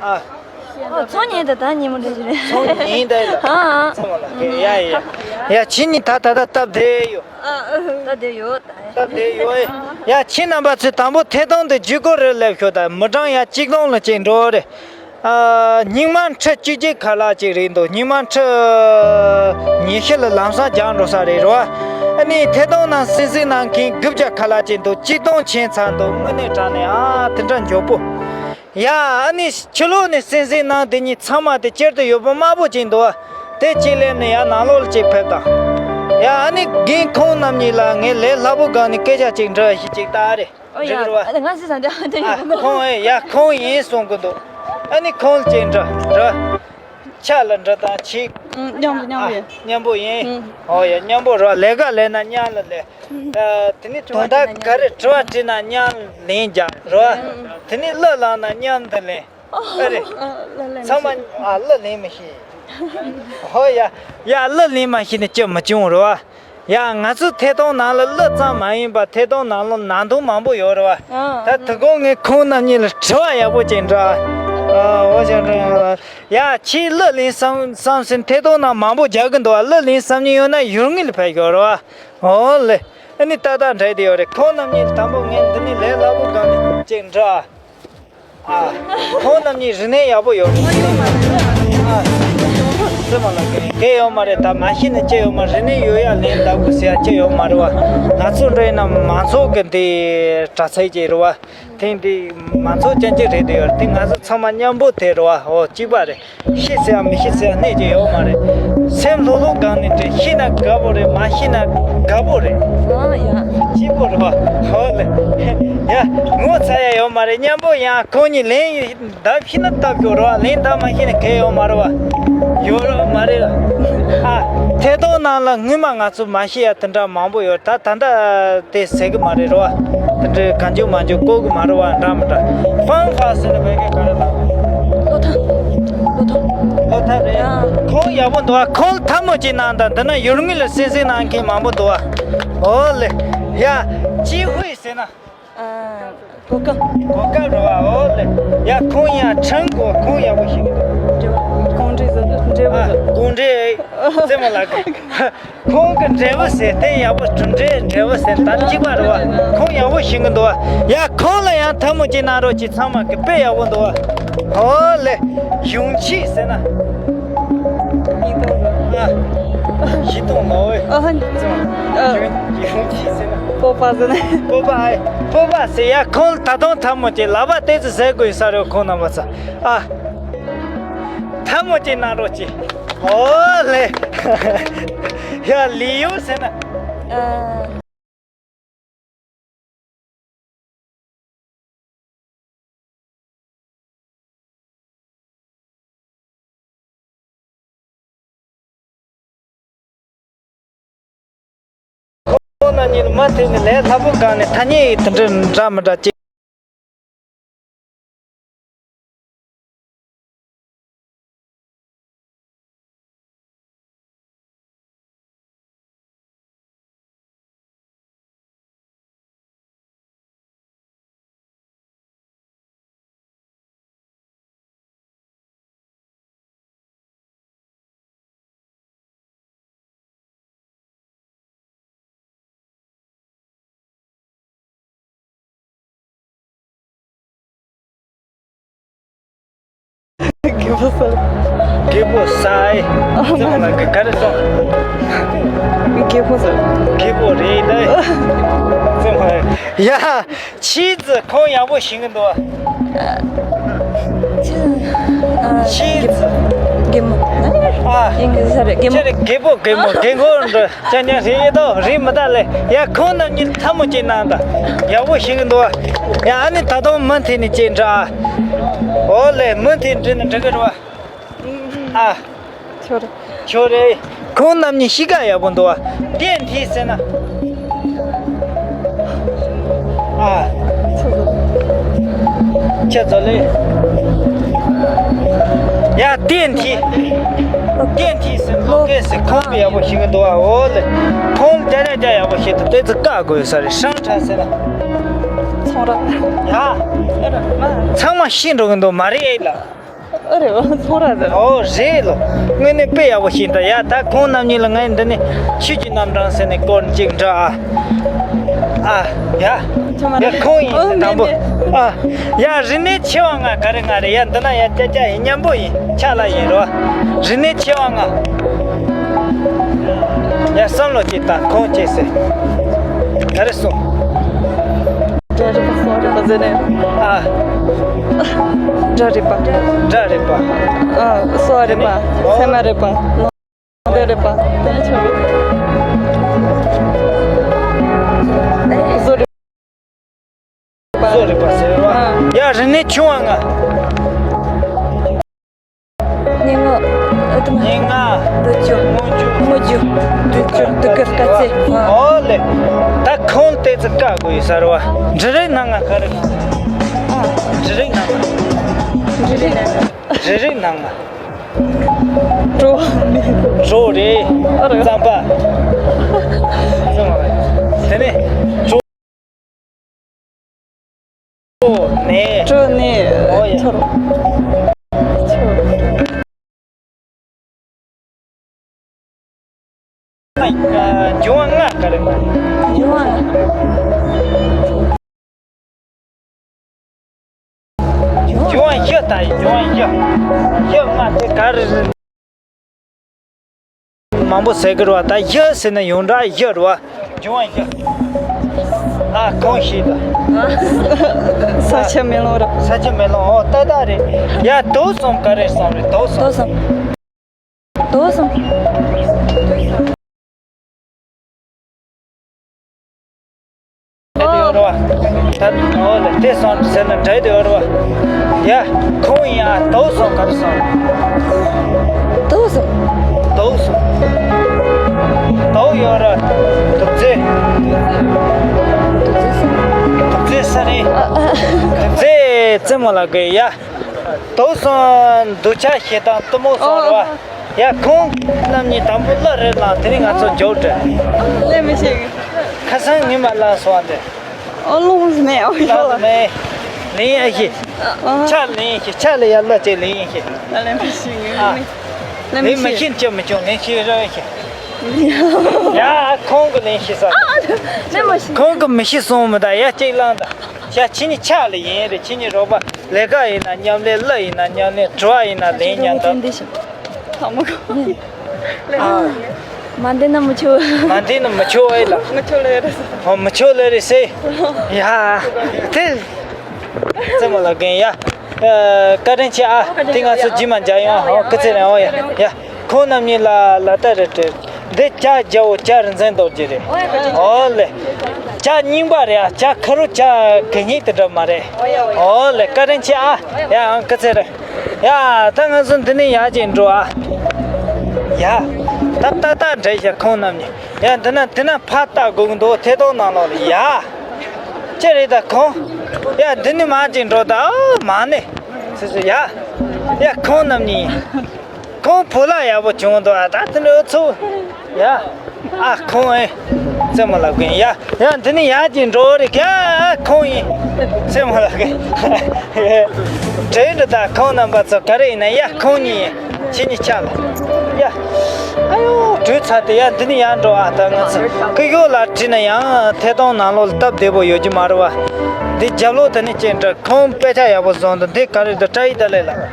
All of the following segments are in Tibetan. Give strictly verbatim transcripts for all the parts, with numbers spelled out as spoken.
ཨ། ཨ། ཚོང་ཉིན་ད་ད་ཉིན་མོ་འདྲ་ཞིག་རེད། ཚོང་ཉིན་ད་ཡ། ཨ་ཨ། ཚང་མ་ལ་ཡ་ཡ། ཡ་ཁྱེད་གཉིས་ད་ད་ད་སྟབས་བདེ་ཡོད། ད་བདེ་ཡོད། སྟབས་བདེ་ཡོད། ཡ་ཁྱེད་རྣམ་པ་ཚོས་དང་པོ་ཐད་གཏོང་དེ་བརྒྱུད་སྐུར་རེ་སླེབས་ཤོག་ད་མི་གྲངས་ཡ་གཅིག་སྟོང་ལ་གཅིག་འགྲོ་རེད། ཨ། སྙིང་མ་ཁྲི་བཅུ་གཅིག་ཁ་ལག་ཅིག་རེད་འདུག་སྙིང་མ་ཁྲི་ཉི་ཤུ་ལ་ལམ་སང་རྒྱག་འགྲོ་ས་རེད་རོ། ཨ་ནི་ཐད་གཏོང་ནང་གསན་གཟིགས་གནང་མཁན་དགུ་བརྒྱ་ཁ་ལག་ཅིག་འདུག་གཅིག་སྟོང་ཕྱིན་ཚར་འདུག་དངོས་གནས་དྲང་གནས་ཨ་དེ་འདྲ་མགྱོགས་པོ། ཡ། ཨ་ནི་ཕྱི་ལོགས་ནས་གསན་གཟིགས་གནང་དེ་གཉིས་ཚང་མ་དེ་སྤྱིར་དུ་ཡོད་པོ་དམར་པོ་ཅིག་འདུག་བ། དེ་གཅིག་སླེབས་ནས་ཡ་ནང་ལོགས་ལ་ཅིག་ཕེབས་དང་། ཡ། ཨ་ནི་རྒན་ཁོང་རྣམ་གཉིས་ལ་ངས་ལས་སླ་པོ་སྒང་ནས་སྐད་ཆ་ཅིག་འདྲི་ཞིག་ཅིག་ལྟ་རེད། ཨོ་ཡ། འགྲིག་རེད་བ། ང་སི་ས་འདྲ་འདྲ་ཨ། ཡོད་མ་ཁོང་ཨེ་ཡ་ཁོང་ཡིན་གསུང་གི་འདུག་ཨ་ནི་ཁོང་ལ་ཅིག་འདྲི་འདྲི། ཆ་ལ་འདྲི་དང་ཆིག་ཨུ། མཉམ་པོ་མཉམ་པོ་ཨ་ཡིན། མཉམ་པོ་ཡིན། ཨུ། ཨོ་ཡ་མཉམ་པོ་རེད་བ། ལས་ཀ་ལས་ན་མཉམ་ལ་ལས། ཨ། དེ་ནི་དོན་དག་ག་རེ་དྲི་བ་དྲིས་ན་མཉམ་ལན་རྒྱག་རེད་བ། དེ་ནི་གླུ་བླངས་ན་མཉམ་དུ་ལེན། ཨ་རེ། ཚང་མ་ཨ་གླུ་ལེན་མི་ཤེས། ཧོ་ཡ། ཡ་གླུ་ལེན་མ་ཤེས་ནི་ཅི་མི་བྱུང་རེད་བ། ཡ་ང་ཚོ་ཐད་གཏོང་ནང་ལ་གླུ་ཙམ་མ་ཡིན་པ་ཐད་གཏོང་ནང་ལ་ནང་དོན་མང་པོ་ཡོད་རེད་བ། ད་དུ་གོང་ངས་ཁོང་རྣམ་གཉིས་ལ་དྲི་བ་ཡག་པོ་ཅིག་འདྲི། ཨ། འོ་ཅག་འདྲི། ཡ་ཁྱེད་གླུ་ལེན་བསམ་བསམ་སེམས་ཐད་གཏོང་ནང་མང་པོ་རྒྱག་གི་འདུག་བ། གླུ་ལེན་བསམ་ཉིན་ཡོད་ན་ཡུལ་དངོས་ལ་ཕེབས་ཤོག་རེད་བ། འོ་ལེ། ཨ་ནི་ཏག་ཏག་འདྲ་དེ་ཡོད་རེད། ཁོང་རྣམ་གཉིས་དང་པོ་ངས་འདི་ནས་ལས་སླ་པོ་སྒང་ནས་ཅིག་འདྲི། ཨ། ཁོང་རྣམ་གཉིས་རིག་གནས་ཡག་པོ་ཡོད་རེད། ཨ། ཙི་མ་ལ་གེ་གེ་ཡོད་མ་རེད། ད་མ་ཤེས་ནས་ཅི་ཡོད་མ། རིག་གནས་ཡོད་ཡ་ལན་བདག་པོ་ཟེར་ཡ་ཅི་ཡོད་མ་རེད་བ། ང་ཚོ་འདྲ་ཡིན་ན་མང་ཚོགས་ཀྱི་འདི་དྲག་ཚད་ཅིག་རེད་བ། ཐེངས་འདི་མང་ཚོགས་ཅན་ཅིག་རེད་དེ་ཡོད་རེད། དེ་ང་ཚོ་ཚང་མ་མཉམ་པོ་དེ་རེད་བ། འོ་གཅིག་པ་རེད། ཤེས་ཟེར་ཡ་མི་ཤེས་ཟེར་ཡ་གནས་ཀྱི་ཡོད་མ་རེད། སེམས་ལྷོད་ལྷོད་སྒང་ནས་དྲན། ཤེས་ན་དགའ་པོ་རེད། མ་ཤེས་ན་དགའ་པོ་རེད། ཨ་ཡ། སྐྱིད་པོ་རེད་བ། ཧོ་ལེ། ཡ་ངོ་ཚ་ཡ་ཡོད་མ་རེད། མཉམ་པོ་ཡང་ཁོང་གཉིས་ལན་བདའ་ཤེས་ན་བཏབ་རྒྱུ་རེད་བ། ལན་བདའ་མ་ཤེས་ན་གལ་ཡོད་མ་རེད་བ། ཡོད་རེད་མ་རེད། ཨ། ཐད་གཏོང་ནང་ལ་སྔོན་མ་ང་ཚོ་མ་ཤེས་ཡ་དེ་འདྲ་མང་པོ་ཡོད། ད་ད་ལྟ་དེ་ཟེར་གི་མ་རེད་རོ། དེ་འདྲའི་གང་བྱུང་མང་བྱུང་བཀོལ་གི་མ་རེད་བ། འདྲ་མི་འདྲ། ཧྥང་ཧྥ་ཟེར་ན་བོད་སྐད་ག་རེ་ལབ། ལོ་ཐ། ལོ་ཐ། ལོ་ཐ་རེད། ཨ། ཁོང་ཡག་པོ་འདུག་བ། ཁོང་ལ་ཐལ་མོ་གཅིག་གནང་དང་། འདི་ན་ཡུལ་དངོས་ལ་གསན་གཟིགས་གནང་མཁན་མང་པོ་འདུག་བ། ཨོ་ལེ། ཡ། ཅི་ཧུའེ་ཟེར་ན། ཨ། གོ་སྐབས། གོ་སྐབས་རེད་བ། ཨོ་ལེ། ཡ་ཁོང་ཡང་ཁྲང་གོ། ཁོང་ཡག་པོ་ཞིག་འདུག་འབྲེལ་བ། གུང་འབྲེལ་ཟེར་འདུག་འབྲེལ་བ། ཨ། ཟེར། གུང་འབྲེལ། ཙེ་མོ་ལགས། ཁོང་གི་འབྲས་བུ་ཟེར་དེ་ཡག་པོ། གྲུབ་འབྲས་འབྲས་བུ་ཟེར་ད་གཅིག་པ་རེད་བ། ཁོང་ཡག་པོ་ཤེས་གི་འདུག་བ། ཡ་ཁོང་ལ་ཡང་ཐལ་མོ་གཅིག་གནང་རོགས་གྱིས། ཚང་མ་གི་དཔེ་ཡག་པོ་འདུག་བ། ཧོ་ལེ། ཡུང་ཆི་ཟེར་ན། ཨ། ཞི་ཏོང་ལོ་ཨེ། ཨ་ཧན། ཨ། ཡུང་ཆི་ཟེར་ན། སྤོབས་པ་ཟེར་ན། སྤོབས་པ་ཨེ། སྤོབས་པ་ཟེར། ཡ་ཁོང་ལ་ད་དུང་ཐལ་མོ་གཅིག་ལག་པ་ཏོག་ཙམ་ཟ་དགོས་ས་རེད། ཁོང་རྣམ་པ་ཚོ། ཨ། ཐལ་མོ་གཅིག་གནང་རོགས་གྱིས། ཨོ་ལེ། ཡ་ལི་ཡུ་ཟེར་ན། ཨ། ཁོང་རྣམ་གཉིས་མུ་མཐུད་ནས་ལས་སླ་པོ་སྒང་ནས་ཐ་སྙད་དེ་འདྲ་འདྲ་མི་འདྲ་ཅིག་རྒད་པོ་ས། རྒད་པོ་ས་ཨེ། ཨ་ཙི་མ་ལ་ག་ག་རེ་སོང་། རྒད་པོ་ས། རྒད་པོ་རེད་ད། ཙི་མ། ཡ། ཆི་ཙི་ཁོང་ཡག་པོ་ཤེས་གི་འདུག་བ། ཆི། ཨ། ཆི་ཙི། རྒན་མོ། ཨ། ཡིན་གི་ས་རེད། རྒན་མོ། ཁྱེད་རེད། རྒད་པོ་རྒན་མོ། རྒན་གོག་འདྲ་ཅང་ཅང་རེད་ཡེ་ཏོ་རེད་མི་ད་ལེ། ཡ་ཁོང་རྣམ་གཉིས་ཐལ་མོ་གཅིག་གནང་དང་། ཡག་པོ་ཤེས་གི་འདུག་བ། ཡ་ཨ་ནི་ད་དུང་མུ་མཐུད་ནས་ཅིག་འདྲི་ཨ། ཨོ་ལེ་མུ་མཐུད་འདྲི་ནི་འགྲིག་གི་རེད་བ། ཨ། ཁྱོད་རེད། ཁྱོད་རེད། ཁོང་རྣམ་གཉིས་གཤིས་ཀ་ཡག་པོ་འདུག་བ། ཏན་ཏན་ཟེར་ན། ཨ། ཁྱེད་ཚོ་ལེ། ཡ་ཏན་ཏན། ཏན་ཏན་ཟེར་ལོ་ཀེ་ཟེར་ཁོང་གི་ཡག་པོ་ཤེས་གི་འདུག་བ། ཨོ་ལེ། ཁོང་ལ་རྒྱ་རྒྱ་རྒྱ་ཡག་པོ་ཤེས་འདུག་དེ་ཚོ་བཀག་དགོས་ས་རེད། ཧྲང་ཁྲ་ཟེར་ན། ཚོང་ར། ཡ། ཚང་མ་ཤེས་འགྲོ་གི་འདུག་མ་རེད་ལ། ཨ་རེ་བ་ཚོ་ར་ཟེར། ཨོ་རེད་ལོ། དངོས་གནས་དཔེ་ཡག་པོ་ཞིག་འདུག་ཡ། ད་ཁོང་རྣམ་གཉིས་ལ་ངས་འདི་ནས་ཆོས་ཀྱི་རྣམ་གྲངས་ཟེར་ནས་སྐོར་གཅིག་འདྲི་ཨ། ཨ་ཡ། ཡ་ཁོང་ཡིན་ཨོ་དང་པོ། མེད་མེད། ཨ་ཡ། རིག་གནས་ཆེ་བ་ལྔ་ག་རེ་ལྔ་རེད་ཡ། འདི་ན་ཡ་ཀྱ་ཀྱ་ཡིན་མཉམ་པོ་ཡིན་ཆ་ལ་ཡིན་རོ། རིག་གནས་ཆེ་བ་ལྔ། ཡ་བསམ་བློ་གཅིག་བཏང་ཁོང་གཅིག་ཟེར། ག་རེ་གསུངས། སྒྲ་རིག་པ་སོ་རིག་པ་ཟེར་ནས། ཨ། སྒྲ་རིག་པ། སྒྲ་རིག་པ། ཨ། སོ་རིག་པ། ཨོ། ཚད་མ་རིག་པ། ལུང་སྡེ་རིག་པ། དེ་ནས་ཆོས་རིག་པ། བཟོ་རིག་པ། བཟོ་རིག་པ་ཟེར་བ། ཨ། ཡ་རིག་གནས་ཆུང་བ་ལྔ། སྙན་ངག་ཨ་དུ་མ། སྙན་ངག་ལོ་རྒྱུས། ལོ་རྒྱུས། ལོ་རྒྱུས། དུས་འགྱུར། དུས་འགྱུར། དཀའ་ཚེགས། ཨོ་ལེ། ད་ཁོང་ལྟས་ཚེ་བཀའ་དགོས་ཡོད་ས་རེད་བ། འབྲུ་རིགས་སྣ་ལྔ་ག་རེ། འབྲུ་རིགས་སྣ་ལྔ། འབྲུ་རིགས། འབྲུ་རིགས་སྣ་ལྔ། གྲོ། གྲོ་རེད། ཨ་རེད། རྩམ་པ། རྩམ་པ། དེ་ནས་གྲོ། གྲོ་ནས། གྲོ་ནས། ཨོ་ཡ། ཐོར། འབྱུང་བ་ལྔ་ག་རེ་ལྔ། འབྱུང་བ་ལྔ། འབྱུང་བ་བཞི་ལྟ་ཡི། འབྱུང་བ་བཞི། བཞི་ལྔ་དེ་ག་རེ་རེད། མང་པོ་ཟེར་གི་རེད་བ། ད་བཞི་ཟེར་ན་ཡོངས་གྲགས་བཞི་རེད་བ། འབྱུང་བ་བཞི། ཨ་ཁོང་ཤེས་ད། ས་ཆུ་མེ་རླུང་རེད། ས་ཆུ་མེ་རླུང་། ཨོ་ཏག་ཏག་རེད། ཡ་དུག་གསུམ་ག་རེ་གསུམ་རེད། དུག་གསུམ། དུག་གསུམ། དུག་གསུམ། ད་དེ་ཡོད་རེད་བ། ད་ཨོ་ལེ་དེ་གསུམ་ཟེར་ན་འདྲ་དེ་ཡོད་རེད་བ། ཡ་ཁོང་ཡིན་ཨ། དུག་གསུམ་ག་རེ་གསུམ། དུག་གསུམ། དུག་གསུམ། དུག་ཡོད་རེད། དུག་རྫས། དུག་རྫས་ས་རེད། དུག་རྫས་རྩེད་མོ་ལ་དགོས་ཡ། དུག་གསུམ་འདོད་ཆགས་ཞེ་སྡང་གཏི་མུག་གསུམ་རེད་བ། ཡ་ཁོང་རྣམ་གཉིས་དང་པོ་གླུ་རེ་བླངས། དེ་ནས་ང་ཚོ་མཇུག་སྒྲིལ། ལེན་མི་ཤེས། ཁ་སང་ངས་མ་བླངས་སོང་བ་འདི། ཨོ་ལོང་མེད། ཨོ་ལོང་མེད། ལེན་ཡ་ཤི། ཆ་ལེན་ཡ་ཤི། ཆ་ལེན་ཡ། གླུ་གཅིག་ལེན་ཡ་ཤི། ལེན་མི་ཤེས། ཨ། ལེན་མི་ཤེས། ལེན་མི་ཤེས་ཅི་མི་ཆུང་ལེན་ཤེས་ར་ཤི། ཡ་ཁོང་གི་ལེན་ཤེས་ས། ལེན་མི་ཤེས། ཁོང་གི་མི་ཤེས་སོང་མི་ད་ཡ་གཅིག་བླངས་ད། ཡ་ཁྱེད་གཉིས་ཆ་ལེན་ཡིན་རེད། ཁྱེད་གཉིས་རོགས་པ། ལས་ཀ་ཡིན་ན་མཉམ་ལས། གླུ་ཡིན་ན་མཉམ་ལས། དྲི་བ་ཡིན་ན་ལན་མཉམ་དུ། ཨ། མ་འདི་ན་མི་ཆོག་མ་འདི་ན་མི་ཆོག་ཨེ་ལ། མི་ཆོག་ལེ་རེད། ཨོ་མི་ཆོག་ལེ་རེད་ཟེར། ཡ། དེ། རྩེད་མོ་ལ་རྒན་ཡ། ཨ། བཀའ་དྲིན་ཆེ་ཨ། དེ་ང་ཚོ་རྗེས་མ་མཇལ་ཡོང་། ཨོ་སྐུ་ཚེ་རིང་། ཨོ་ཡ་ཡ། ཁོང་རྣམ་གཉིས་ལ་ལ་ད་རེ་སྤྲད། འདི་ཇ་རྒྱལ་པོ་ཇ་རིག་འཛིན་རྡོ་རྗེ་རེད། ཨོ་ལེ། ཇ་རྙིང་པ་རེད་ཨ། ཇ་ཁ་རུ་ཇ་གད་སྙིགས་དེ་འདྲ་མ་རེད། ཨོ་ལེ་བཀའ་དྲིན་ཆེ་ཨ། ཡ་ཨང་སྐུ་ཚེ་རིང་། ཡ་ད་ང་ཚོ་འདི་ནས་ཡར་ཅིག་འགྲོ་ཨ། ཡ། ད་ཏག་ཏག་འདྲ་ཤག་ཁོང་རྣམ་གཉིས། ཡ་འདི་ན་འདི་ན་ཕར་ལྟ་དགོས་ཀྱི་འདུག་ཐད་གཏོང་ནང་ལོགས་ལ་ཡ། ཅི་རེད་ད་ཁོང་། ཡ་འདི་ནས་མར་ཅིག་འགྲོ་ད། ཨོ་མ་ནི། སི་སི་ཡ། ཡ་ཁོང་རྣམ་གཉིས། ཁོང་བུ་ལ་ཡག་པོ་བྱུང་འདུག་ཨ། ད་དེ་འདྲ་ཚུགས། ཡ། ཨ་ཁོང་ཨེ། རྩེད་མོ་ལ་རྒན་ཡ། ཡ་འདི་ནས་ཡར་ཅིག་འགྲོ་རེད་ཀྱ། ཨ་ཁོང་ཡིན། རྩེད་མོ་ལ་རྒན། དྲན་འདུག་ད་ཁོང་རྣམ་པ་ཚོ་ག་རེ་ཡིན་ན་ཡ་ཁོང་གཉིས་ཡིན། ཁྱེད་གཉིས་ཆགས་ལ། ཡ། ཨ་ཡོ་བྲོས་ཚར་ཏེ་ཡ་འདི་ནས་ཡར་འགྲོ་ཨ། ད་ང་ཚོ་ཀུ་ཡོ་ལ་བྲིས་ན་ཡང་ཐད་གཏོང་ནང་ལོགས་ལ་སྟབས་བདེ་པོ་ཡོད་ཀྱི་མ་རེད་བ། འདི་རྒྱབ་ལོགས་དེ་ནས་ཅིག་འགྲོ། ཁོང་དཔེ་ཆ་ཡག་པོ་བཟོ་འདུག་འདི་ག་རེ་འདུག་བཀྲ་ཤིས་བདེ་ལེགས་ལགས།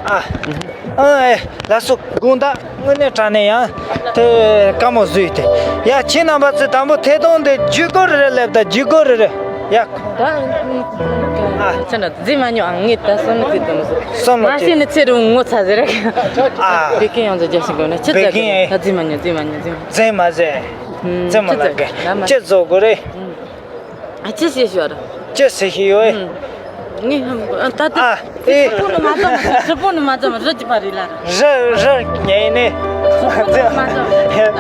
ཨ། ཨ་ཨེ། ལགས་སོ། དགོངས་དག་དངོས་གནས་དྲང་གནས་ཡང་དེ་དཀའ་མོ་བཟོས་ཏེ། ཡ་ཁྱེད་རྣམ་པ་ཚོས་དང་པོ་ཐད་གཏོང་དེ་བརྒྱུད་སྐུར་རེ་རེ་སླེབས་དང་། བརྒྱུད་སྐུར་རེ་རེ། ཡ། ད་ཨ། ཁྱེད་འདྲ་རྫི་མ་ཉོ་ཨང་ངས་ད་སོ་ནི་ཚིག་དུ་མི་སོ། སོ་ལོ་ང་ཤེས་ནི་ཚེ་རུ་ངོ་ཚ་ཟེར། ཨ། བེ་ཀིན་ཡང་ཚོ་རྒྱ་ཞིག་དགོས་ན་ཆི་བེ་ཀིན་ད་ཨེ། ད་རྫི་མ་ཉོ་རྫི་མ་ཉོ་རྫི་མ། རྫི་མ་ཟེར། རྫི་མ་ལ་གེ་ཅི་བཟོ་དགོས་རེད། ཨ་ཅི་ཞེས་ཞུ་བ་ར། ཅི་ཟེར་ཞིག་ཡོད། ངས་ད་ལྟ་ཨ་ཨེ། སྤུ་ནི་མ་ཙམ་རི་སྤུ་ནི་མ་ཙམ་རི་གྱི་པ་རི་ལ་ར། རི་རི་ཉེ་ནས། སྤུ་ནི་མ་ཙམ་རི་ད།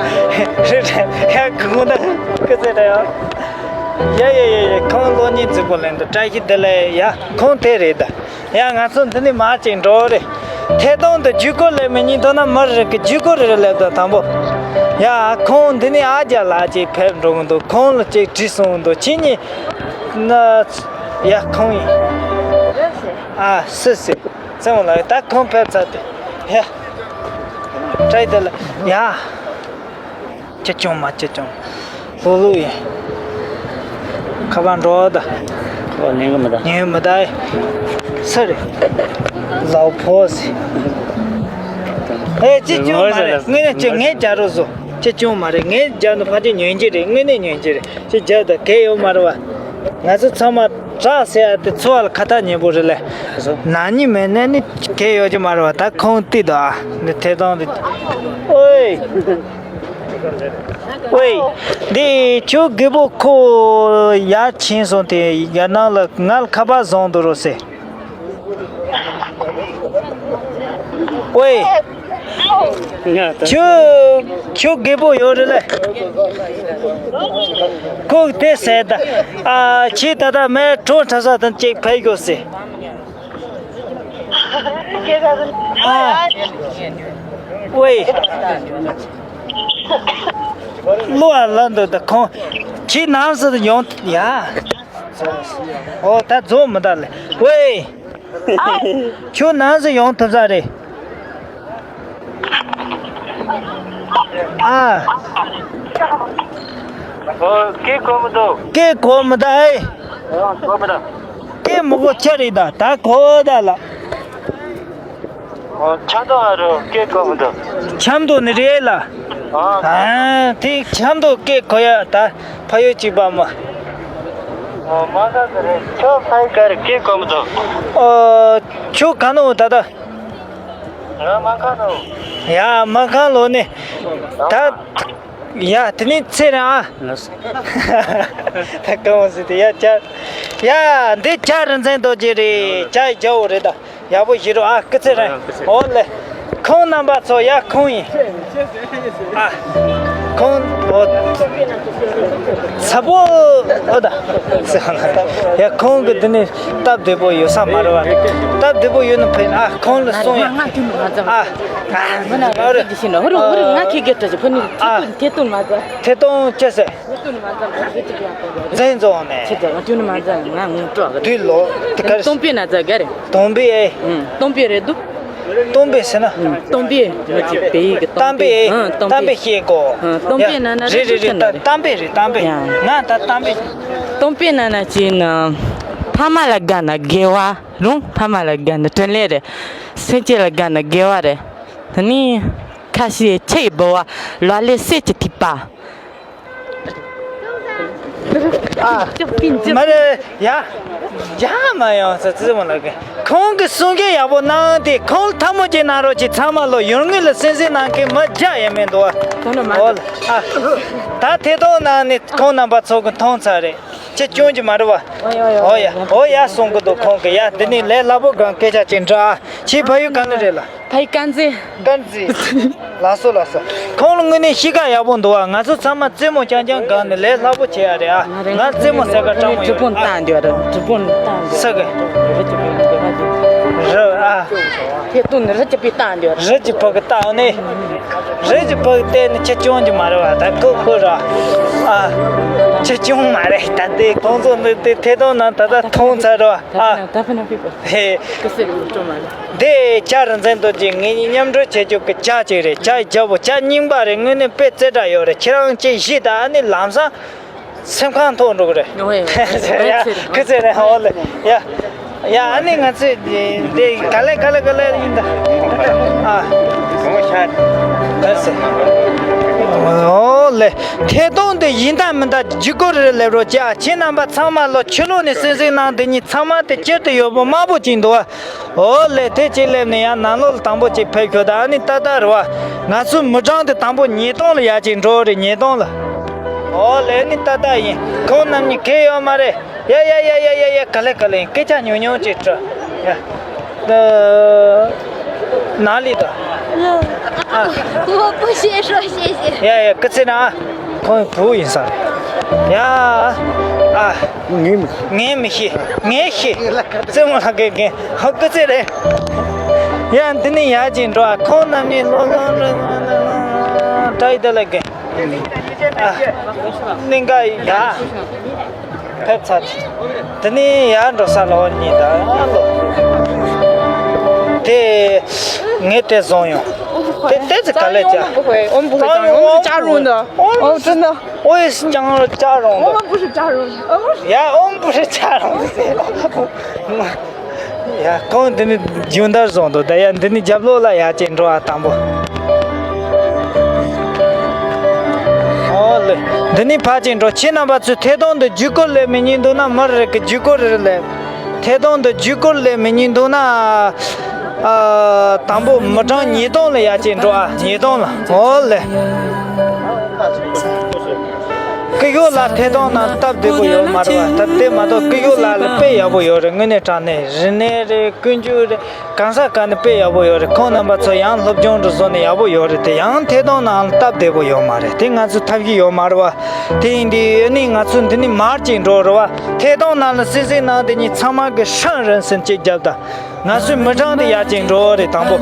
རི་རི་ཡ་གུང་ད་ཀི་ཙེ་ད་ཡ། ཡ་ཡ་ཡ་ཡ་ཁོང་གློག་བརྙན་རྫིག་པོ་ལེན་འདུག་བཀྲ་ཤིས་བདེ་ལེགས་ཡ། ཁོང་དེ་རེད་ད། ཡ་ང་ཚོ་འདི་ནས་མར་ཅིག་འགྲོ་རེད། ཐད་གཏོང་དུ་བརྒྱུད་སྐུར་ལས་མི་ཉིན་ཐོག་ན་མི་རེ་གི་བརྒྱུད་སྐུར་རེ་རེ་ལབ་དང་དང་པོ། ཡ་ཁོང་འདི་ནས་ཨ་རྒྱ་ལགས་ཅིག་ཕེབས་འགྲོ་གི་འདུག་ཁོང་ལ་ཅིག་དྲིས་སོང་འདུག་ཁྱེད་གཉིས་ན། ཡ་ཁོང་ཡིན། ཨ་སི་སི། ཚང་མ་ལ་ད་ཁོང་ཕེབས་ཚར་དུས། ཡ། བཀྲ་ཤིས་བདེ་ལེགས། ཡ། ཅི་བྱུང་མ་ཅི་བྱུང་། ལྷོད་ལྷོད་ཡིན། ཁ་པར་འགྲོ་ད། ཁ་པར་ཉན་གི་མི་ད། ཉན་མི་ད། སུ་རེད། ལའོ་ཕོ་སི། ཨེ་ཅི་བྱུང་མ་རེད། དངོས་གནས་ཅི་ངས་རྒྱག་རོགས་བཟོ། ཅི་བྱུང་མ་རེད། ངས་རྒྱག་ནི་ཕལ་ཆེར་ཉན་གྱི་རེད། དངོས་གནས་ཉན་གྱི་རེད། ཅི་རྒྱག་ད་གལ་ཡོད་མ་རེད་བ། ང་ཚོ་ཚང་མ་དྲག་ཟེར་ཡ་དེ་འཚོ་བ་ལ་ཁ་ཐག་ཉེ་པོ་རེད་ལེ། ན་ནིང་མེད་ན་ནི་གལ་ཡོད་ཀྱི་མ་རེད་བ། ད་ཁོང་བལྟས་དང་ཨ་འདི་ཐད་གཏོང་འདི། ཨོའི། ཨོའི། འདི་ཁྱོད་རྒད་པོ་ཁོ་ཡར་ཕྱིན་སོང་དེ་ཡར་ནང་ལ་ང་ལ་ཁ་པར་བཟང་འདུག་རོགས་ཟེར། ཨོའི། ང་ད། ཁྱོད་ཁྱོད་རྒད་པོ་ཡོད་རེད་ལེ། ཁོས་དེ་ཟེར་ད། ཨ་ཁྱེད་ད་ལྟ་མེ་གྲོ་གྲྭ་ས་དང་གཅིག་ཕེབས་ཤོག་ཟེར། ཨ། ཝེ། བློ་ཨ་ལ་འདོད་ད་ཁོང་། ཁྱེད་ནང་སུ་ཡོང་ཡ། ཨོ་ད་རྫོགས་མི་ད་ལེ། ཝེ། ཁྱོད་ནང་སུ་ཡོང་ཐུབ་ས་རེད། ཨ། ཨོ་སྐད་གོ་མི་འདུག་སྐད་གོ་མི་ད་ཨེ། ཨོ་གོ་མི་འདུག་སྐད་མི་གོ་ཆ་རེད་ད་ད་གོ་ད་ལ། ཨོ་ཆ་ད་ཨ་རོ་སྐད་གོ་མི་འདུག་ཆམ་དུ་ནི་རེད་ལ། ཨ། ཨ་དེ་ཆམ་དུ་སྐད་གོ་ཡ་ད་ཕ་ཡུལ་གཅིག་པ་མ། ཨོ་མ་ད་ད་རེད། ཁྱོད་ཕ་ཡུལ་ག་རེ་སྐད་གོ་མི་འདུག་ཨོ་ཁྱོད་ག་ནོ་ད་ད། ང་མ་ཁ་ནོ། ཡ་མ་ཁ་ལོ་ནི། ད། ཡ་དེ་ནི་ཚེ་རིང་ཨ། ད་གང་ཟེར་དེ་ཡ་ཅ། ཡ་འདི་ཅ་རིན་ཆེན་རྡོ་རྗེ་རེད། ཅ་ཡི་རྒྱལ་པོ་རེད་ད། ཡག་པོ་ཞིག་རོགས་ཨ་སྐུ་ཚེ་རིང་། ཨོ་ལེ། ཁོང་རྣམ་པ་ཚོ་ཡ་ཁོང་ཡིན། ཨ། ཁོང་ཨོ། ཚ་པོ་ཨོ་ད། ཡ་ཁོང་གི་འདི་ནི་སྟབས་བདེ་པོ་ཡོད་ས་མ་རེད་བ། སྟབས་བདེ་པོ་ཡོད་ན་ཕན་ཨ་ཁོང་ལ་གསུང་ཡ། ཨ། མི་ན་རེ་ཅི་ཤི་ན་ཧུར་ཧུར་ང་ཁྱེད་ཀྱི་ཏྲ་ཅི་ཕུ་ནི་ཨ། ཐེ་ཏུན་མ་ཛ། ཐེ་ཏུན་ཅི་ཟེར། ཐེ་ཏུན་མ་ཛ་མ་ཟེར་ཅི་ཡ་ཏོ་རེ། ཛེན་ཛོ་ནེ། ཁྱེད་ཀྱི་ང་ཁྱོད་ནི་མ་ཛ་ང་ངུ་ཏྲོ་ག་དུས་ལོ་དེ་གར། སྟོང་པའི་ན་ཛ་ག་རེ། སྟོང་པའི་ཨེ། ཨུམ་སྟོང་པའི་རེད་འདུག་སྟོང་པའི་ཟེར་ན། ཨུམ་སྟོང་པའི་ང་ཅི་པེ་ཡི་གི་སྟོང་པའི་ཨུམ་སྟོང་པའི་ཤེས་གོ། ཨུམ་སྟོང་པའི་ན་ན་རེད་རེད་རེད་ད་སྟོང་པའི་རེད་སྟོང་པའི། ང་ད་སྟོང་པའི། སྟོང་པའི་ན་ན་ཅི་ན། ཕ་མ་ལ་དགའ་ན་དགེ་བ། རུང་ཕ་མ་ལ་དགའ་ན་དྲིན་ལན་རེད། སེམས་ཅན་ལ་དགའ་ན་དགེ་བ་རེད། ད་ནི་ཁ་ཤས་ཆེ་ཡི་འབུལ་བ་ལ་ལས་སད་ཀྱི་ཐིགས་པ། ཨ། མ་རེད་ཡ། ཡ་མ་ཡོང་ས་ཙི་མོ་ལ་གི་ཁོང་གི་གསུང་སྐད་ཡག་པོ་གནང་དེ་ཁོང་ལ་ཐལ་མོ་ཅིག་གནང་རོགས་ཅིག་ཚང་མ་ལོ་ཡུལ་དངོས་ལ་སེམས་སེམས་གནང་མཁན་མི་རྒྱ་ཡེ་མེད་འདུག་ཨ། ཨོ་ལ་ཨ། ད་ཐད་གཏོང་གནང་ནས་ཁོང་རྣམ་པ་ཚོ་གི་མཐོང་ཚར་རེད། ཁྱེད་སྐྱོན་གྱི་མ་རེད་བ། ཨོ་ཡ་ཨོ་ཡ་ཨོ་ཡ་གསུང་གི་འདུག་ཁོང་གི་ཡ་འདི་ནི་ལས་སླ་པོ་གང་སྐད་ཆ་ཅིག་འདྲ། ཁྱེད་ཕ་ཡུལ་ག་ནས་རེད་ལ། ཕ་ཡུལ་དཀར་མཛེས། དཀར་མཛེས། ལགས་སོ་ལགས་སོ། ཁོང་ལ་དངོས་གནས་གཤིས་ཀ་ཡག་པོ་འདུག་ཨ། ང་ཚོ་ཚང་མ་རྩེད་མོ་རྐྱང་རྐྱང་སྒང་ནས་ལས་སླ་པོ་བྱེད་ཡ་རེད་ཨ། ང་རྩེད་མོ་ཟེར་ག་སྤྲང་མོ་ཡོད་ཨ། ཁྲི་པོན་བཏང་འདོད་རེད་ཁྲི་པོན་བཏང་ས་གི། རི་ཨ། ཁྱེད་དུ་ནི་རི་གཅིག་པའི་བཏང་འདོད་རེད། རི་གཅིག་ཕ་གི་བཏང་ནས། རི་གཅིག་ཕ་གི་བལྟས་ནས་ཁྱེད་སྐྱོན་གྱི་མ་རེད་བ་ད་ཁོ་ཁོ་ར། ཨ། ཁྱེད་སྐྱོན་མ་རེད་ད་དེ་ཁོང་ཚོ་འདི་དེ་ཐད་གཏོང་ནང་ད་ལྟ་མཐོང་ཚར་ར་ཨ། ད་ཕ་ན་ཕི་པ། ཧེ། ཀི་སེ་རུ་ཅོ་མ་རེད། འདི་ཇ་རིན་ཆེན་རྡོ་རྗེ་ངེད་གཉིས་མཉམ་འགྲོ་བྱེད་རྒྱུ་གི་ཇ་ཅིག་རེད། ཇ་ཡི་ཇ་བོ་ཇ་རྙིང་པ་རེད། དངོས་གནས་དཔེ་རྩེ་དྲག་ཡོད་རེད། ཁྱེད་རང་ཅིག་བཞེས་དང་ཨ་ནི་ལམ་སང་སེམས་ཁམས་ཐོག་འགྲོ་གི་རེད། ཨོ་ཡ། ཡ་ཁི་ཚེ་རེད་ཧོ་ལེ། ཡ། ཡ་ཨ་ནི་ང་ཚོས་འདི་ག་ལེ་ག་ལེ་ག་ལེ་ཡིན་ད། ཨ། ཨོ་ལེ། ཐད་གཏོང་འདི་ཡིན་ད་མིན་ད་ལྗིད་ཁོག་རེ་རེ་སླེབས་རོགས་གྱིས་ཨ། ཁྱེད་རྣམ་པ་ཚང་མ་ལོ་ཕྱི་ལོགས་ནས་གསན་གཟིགས་གནང་འདི་གཉིས་ཚང་མ་དེ་སྤྱིར་དུ་ཡོད་པོ་དམར་པོ་ཅིག་འདུག་ཨ། ཨོ་ལེ་དེ་གཅིག་སླེབས་ནས་ཡང་ནང་ལོགས་ལ་དང་པོ་གཅིག་ཕེབས་ཤོག་ད་ཨ་ནི་ཏག་ཏག་རེད་བ། ང་ཚོའི་མི་གྲངས་དེ་དང་པོ་ཉིས་སྟོང་ལ་ཡར་གཅིག་འགྲོ་རེད་ཉིས་སྟོང་ལ། ཨོ་ལེ་ཨ་ནི་ཏག་ཏག་ཡིན། ཁོང་རྣམ་གཉིས་གལ་ཡོད་མ་རེད། ཡ་ཡ་ཡ་ཡ་ཡ་ཡ་ག་ལེ་ག་ལེ་ཡིན། སྐད་ཆ་ཉུང་ཉུང་ཅིག་དྲི། ཡ། ད། ན་ལི་ད། ཨ། 我不先说谢谢。 ཡ་ཡ་སྐུ་ཚེ་ན། ཁོང་བུ་ཡིན་ས་རེད། ཡ། ཨ། ངས་མི་ངས་མི་ཤེས། ངས་ཤེས། རྩེད་མོ་ལྷག་གི་རྒན། ཧོ་སྐུ་ཚེ་རེད། ཡ་འདི་ནི་ཡར་གྱིས་འགྲོ་ཨ། ཁོང་རྣམ་གཉིས་ལོ་ལོ་ལོ་ལོ་ལོ་ཏྲ་ཡི་ད་ལ་རྒན། ཨ། གླིང་ག་ཡ། ཕེབས་ཚར། དེ་ནི་ཡར་འགྲོ་ས་ལོ་གཉིས་ད་ལོ། ངས་དེ་བཟུང་ཡོང་། དེ་དེ་ཚོ་ག་ལས་བྱ། 我们不会，我们不会这样，我们是加绒的。哦，真的。 我也是讲了加绒的。我们不是加绒的，我们是 呀，我们不是加绒的。 ཡ། ཁོང་འདི་ནི་རྒྱུན་དར་བཟུང་འདུག་ད་ཡ་འདི་ནི་རྒྱབ་ལོགས་ལ་ཡ་ཅིག་འགྲོ་ཨ། དང་པོ། ཨོ་ལེ། འདི་ནི་ཕར་ཅིག་འགྲོ། ཁྱེད་རྣམ་པ་ཚོས་ཐད་གཏོང་འདི་བརྒྱུད་སྐུར་ལེན་མི་ཉན་འདུག་ན། མི་རེ་རེ་གི་བརྒྱུད་སྐུར་རེ་རེ་ལེན། ཐད་གཏོང་འདི་བརྒྱུད་སྐུར་ལེན་མི་ཉན་འདུག་ན། ཨ། དང་པོ་མི་གྲངས་ཉིས་སྟོང་ལ་ཡ་ཅིག་འགྲོ་ཨ། ཉིས་སྟོང་ལ། ཨོ་ལེ། སྐུ་ཞབས་ལགས་ཐད་གཏོང་གནང་སྟབས་བདེ་པོ་ཡོད་མ་རེད་བ། ད་དེ་མ་གཏོགས་སྐུ་ཞབས་ལགས་ལ་དཔེ་ཡག་པོ་ཡོད་རེད། དངོས་གནས་དྲང་གནས་རིག་གནས་རེད། ཀུན་སྤྱོད་རེད། གང་ས་ག་ནས་དཔེ་ཡག་པོ་ཡོད་རེད། ཁོང་རྣམ་པ་ཚོ་ཡང་སློབ་སྦྱོང་རེ་བཟོ་ནས་ཡག་པོ་ཡོད་རེད་དེ། ཡང་ཐད་གཏོང་གནང་སྟབས་བདེ་པོ་ཡོད་མ་རེད། དེ་ང་ཚོ་ཐབས་ཤེས་ཡོད་མ་རེད་བ། དེ་ཡིན་དུས་ཨ་ནི་ང་ཚོ་འདི་ནས་མར་ཅིག་འགྲོ་རེད་བ། ཐད་གཏོང་ནང་ལ་སིང་སིང་གནང་དེ་ཉིད་ཚང་མ་གི་ཧྲང་རིང་སིང་ཅིག་རྒྱབ་དང་། ང་ཚོའི་མི་གྲངས་དེ་ཡར་ཅིག་འགྲོ་རེད། དང་པོ།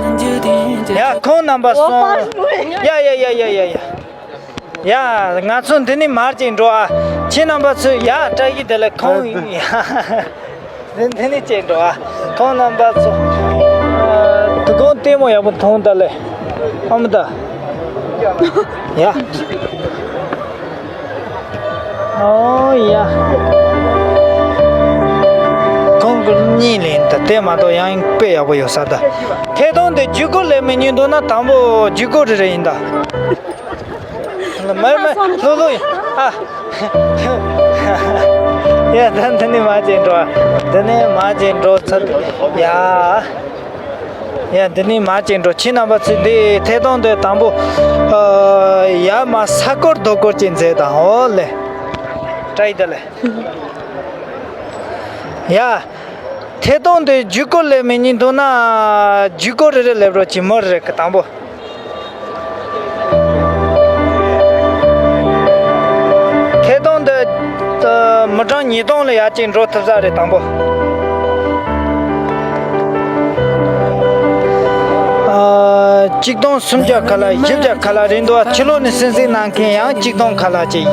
ཡ། ཁོང་རྣམ་པ་སོང་། ཡ་ཡ་ཡ་ཡ་ཡ་ཡ། ཡ། ང་ཚོ་འདི་ནས་མར་ཅིག་འགྲོ་ཨ། ཁྱེད་རྣམ་པ་ཚོས་ཡ། བཀྲ་ཤིས་བདེ་ལེགས། ཁོང་ཡ། འདི་འདི་ནས་ཅིག་འགྲོ་ཨ། ཁོང་རྣམ་པ་ཚོ། ཨ། དུ་གོང་ལྟད་མོ་ཡག་པོ་མཐོང་ད་ལེ། ཨ་མ་ད། ཡ། ཨོ་ཡ། ཁོང་གི་གཉིས་ལེན་ད་དེ་མ་གཏོགས་ཡང་དཔེ་ཡག་པོ་ཡོད་ས་ད། ཐད་གཏོང་དེ་བརྒྱུད་སྐུར་ལེན་མི་ཉན་འདུག་ན། དང་པོ་བརྒྱུད་སྐུར་རེ་རེ་ཡིན་ད། མར་མར་ལྷོད་ལྷོད་ཡིན་ཨ། ཡ། ད་འདི་ནས་མར་ཅིག་འགྲོ་ཨ། འདི་ནས་མར་ཅིག་འགྲོ་ཚར། ཡ། ཡ། འདི་ནས་མར་ཅིག་འགྲོ། ཁྱེད་རྣམ་པ་ཚོས་འདི་ཐད་གཏོང་དེ་དང་པོ། ཨ། ཡ། མར་ས་སྐོར་རྡོ་སྐོར་ཅིག་མཛད་དང་། ཨོ་ལེ། བཀྲ་ཤིས་བདེ་ལེགས། ཡ། ཐད་གཏོང་དེ་བརྒྱུད་སྐུར་ལེན་མི་ཉན་འདུག་ན། བརྒྱུད་སྐུར་རེ་རེ་ལེན་རོགས་གྱིས། མི་རེ་རེ་གི། དང་པོ། ཐད་གཏོང་འདི། ཨ། མི་གྲངས་ཉིས་སྟོང་ལ་ཡར་ཅིག་འགྲོ་ཐུབ་ས་རེད། དང་པོ། ཨ། གཅིག་སྟོང་སུམ་བརྒྱ་ཁ་ལ་བཞི་བརྒྱ་ཁ་ལ་རེད་འདུག་ཕྱི་ལོགས་ནས་སིང་སིང་གནང་མཁན་ཡང་གཅིག་སྟོང་ཁ་ལ་ཅིག་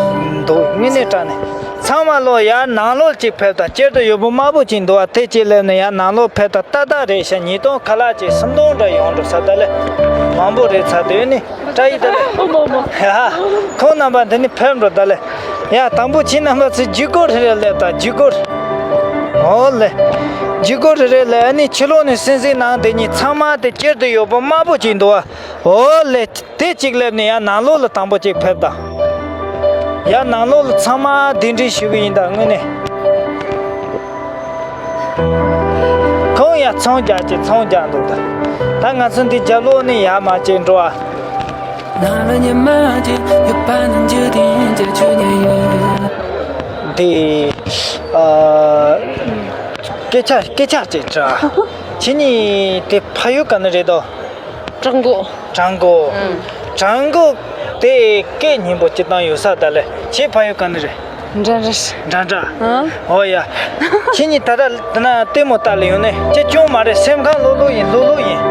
འདུག་དངོས་གནས་དྲང་གནས། ཚང་མ་ལོ་ཡར་ནང་ལོགས་ཅིག་ཕེབས་དང་། དཀྱིལ་དུ་ཡོད་པོ་དམར་པོ་ཅིག་འདུག་བ། དེ་ཅིག་སླེབས་ནས་ཡར་ནང་ལོགས་ཕེབས་དང་། ཏག་ཏག་རེད་ཤག་ཉིས་སྟོང་ཁ་ལག་ཅིག་སུམ་སྟོང་འདྲ་ཡོང་འགྲོ་ས། ད་ལེ་མང་པོ་རེད་ཚ། དེ་ནི་བཀྲ་ཤིས་བདེ་ལེགས། ཡ། ཁོང་རྣམ་པ་འདི་ནི་ཕེབས་འགྲོ་ད་ལེ། ཡ། དང་པོ་ཁྱེད་རྣམ་པ་ཚོས་བརྒྱུད་སྐུར་རེ་རེ་ལེན་དང་། བརྒྱུད་སྐུར། ཨོ་ལེ། བརྒྱུད་སྐུར་རེ་རེ་ལེན། ཨ་ནི་ཕྱི་ལོགས་ནས་སིང་སིང་གནང་དེ་ཉིད་ཚང་མ་དེ་དཀྱིལ་དུ་ཡོད་པོ་དམར་པོ་ཅིག་འདུག་བ། ཨོ་ལེ། དེ་གཅིག་སླེབས་ནས་ཡར་ནང་ལོགས་ལ་དང་པོ་གཅིག་ཕེབས་དང་། ཡར་ནང་ལོགས་ལ་ཚང་མ་གདན་འདྲེན་ཞུ་གི་ཡིན་ད། དངོས་གནས། ཁོང་ཡར་ཚོང་རྒྱག་ཅིག་ཚོང་རྒྱག་འདུག་ད། ད་ང་ཚོ་འདི་རྒྱབ་ལོགས་ནས་ཡར་མར་ཅིག་འགྲོ་ཨ། འདི། ཨ། སྐད་ཆ་སྐད་ཆ་ཅིག་དྲི། ཁྱེད་གཉིས་དེ་ཕ་ཡུལ་ག་ནས་རེད་དོ། ཀྲང་གོ། ཀྲང་གོ། ཨང་། ཀྲང་གོ་དེ་སྐད་སྙན་པོ་སྐྱིད་ཏང་ཡོད་ས་ད་ལེ། ཁྱེད་ཕ་ཡུལ་ག་ནས་རེད། འདྲ་འདྲ། འདྲ་འདྲ། ཨང་། ཨོ་ཡ། ཁྱེད་གཉིས་ད་ལྟ་འདི་ན་ལྟད་མོ་ལྟ་ལ་ཡོང་ནས་ཁྱེད་སྐྱོན་མ་རེད། སེམས་ཁམས་ལྷོད་ལྷོད་ཡིན། ལྷོད་ལྷོད་ཡིན།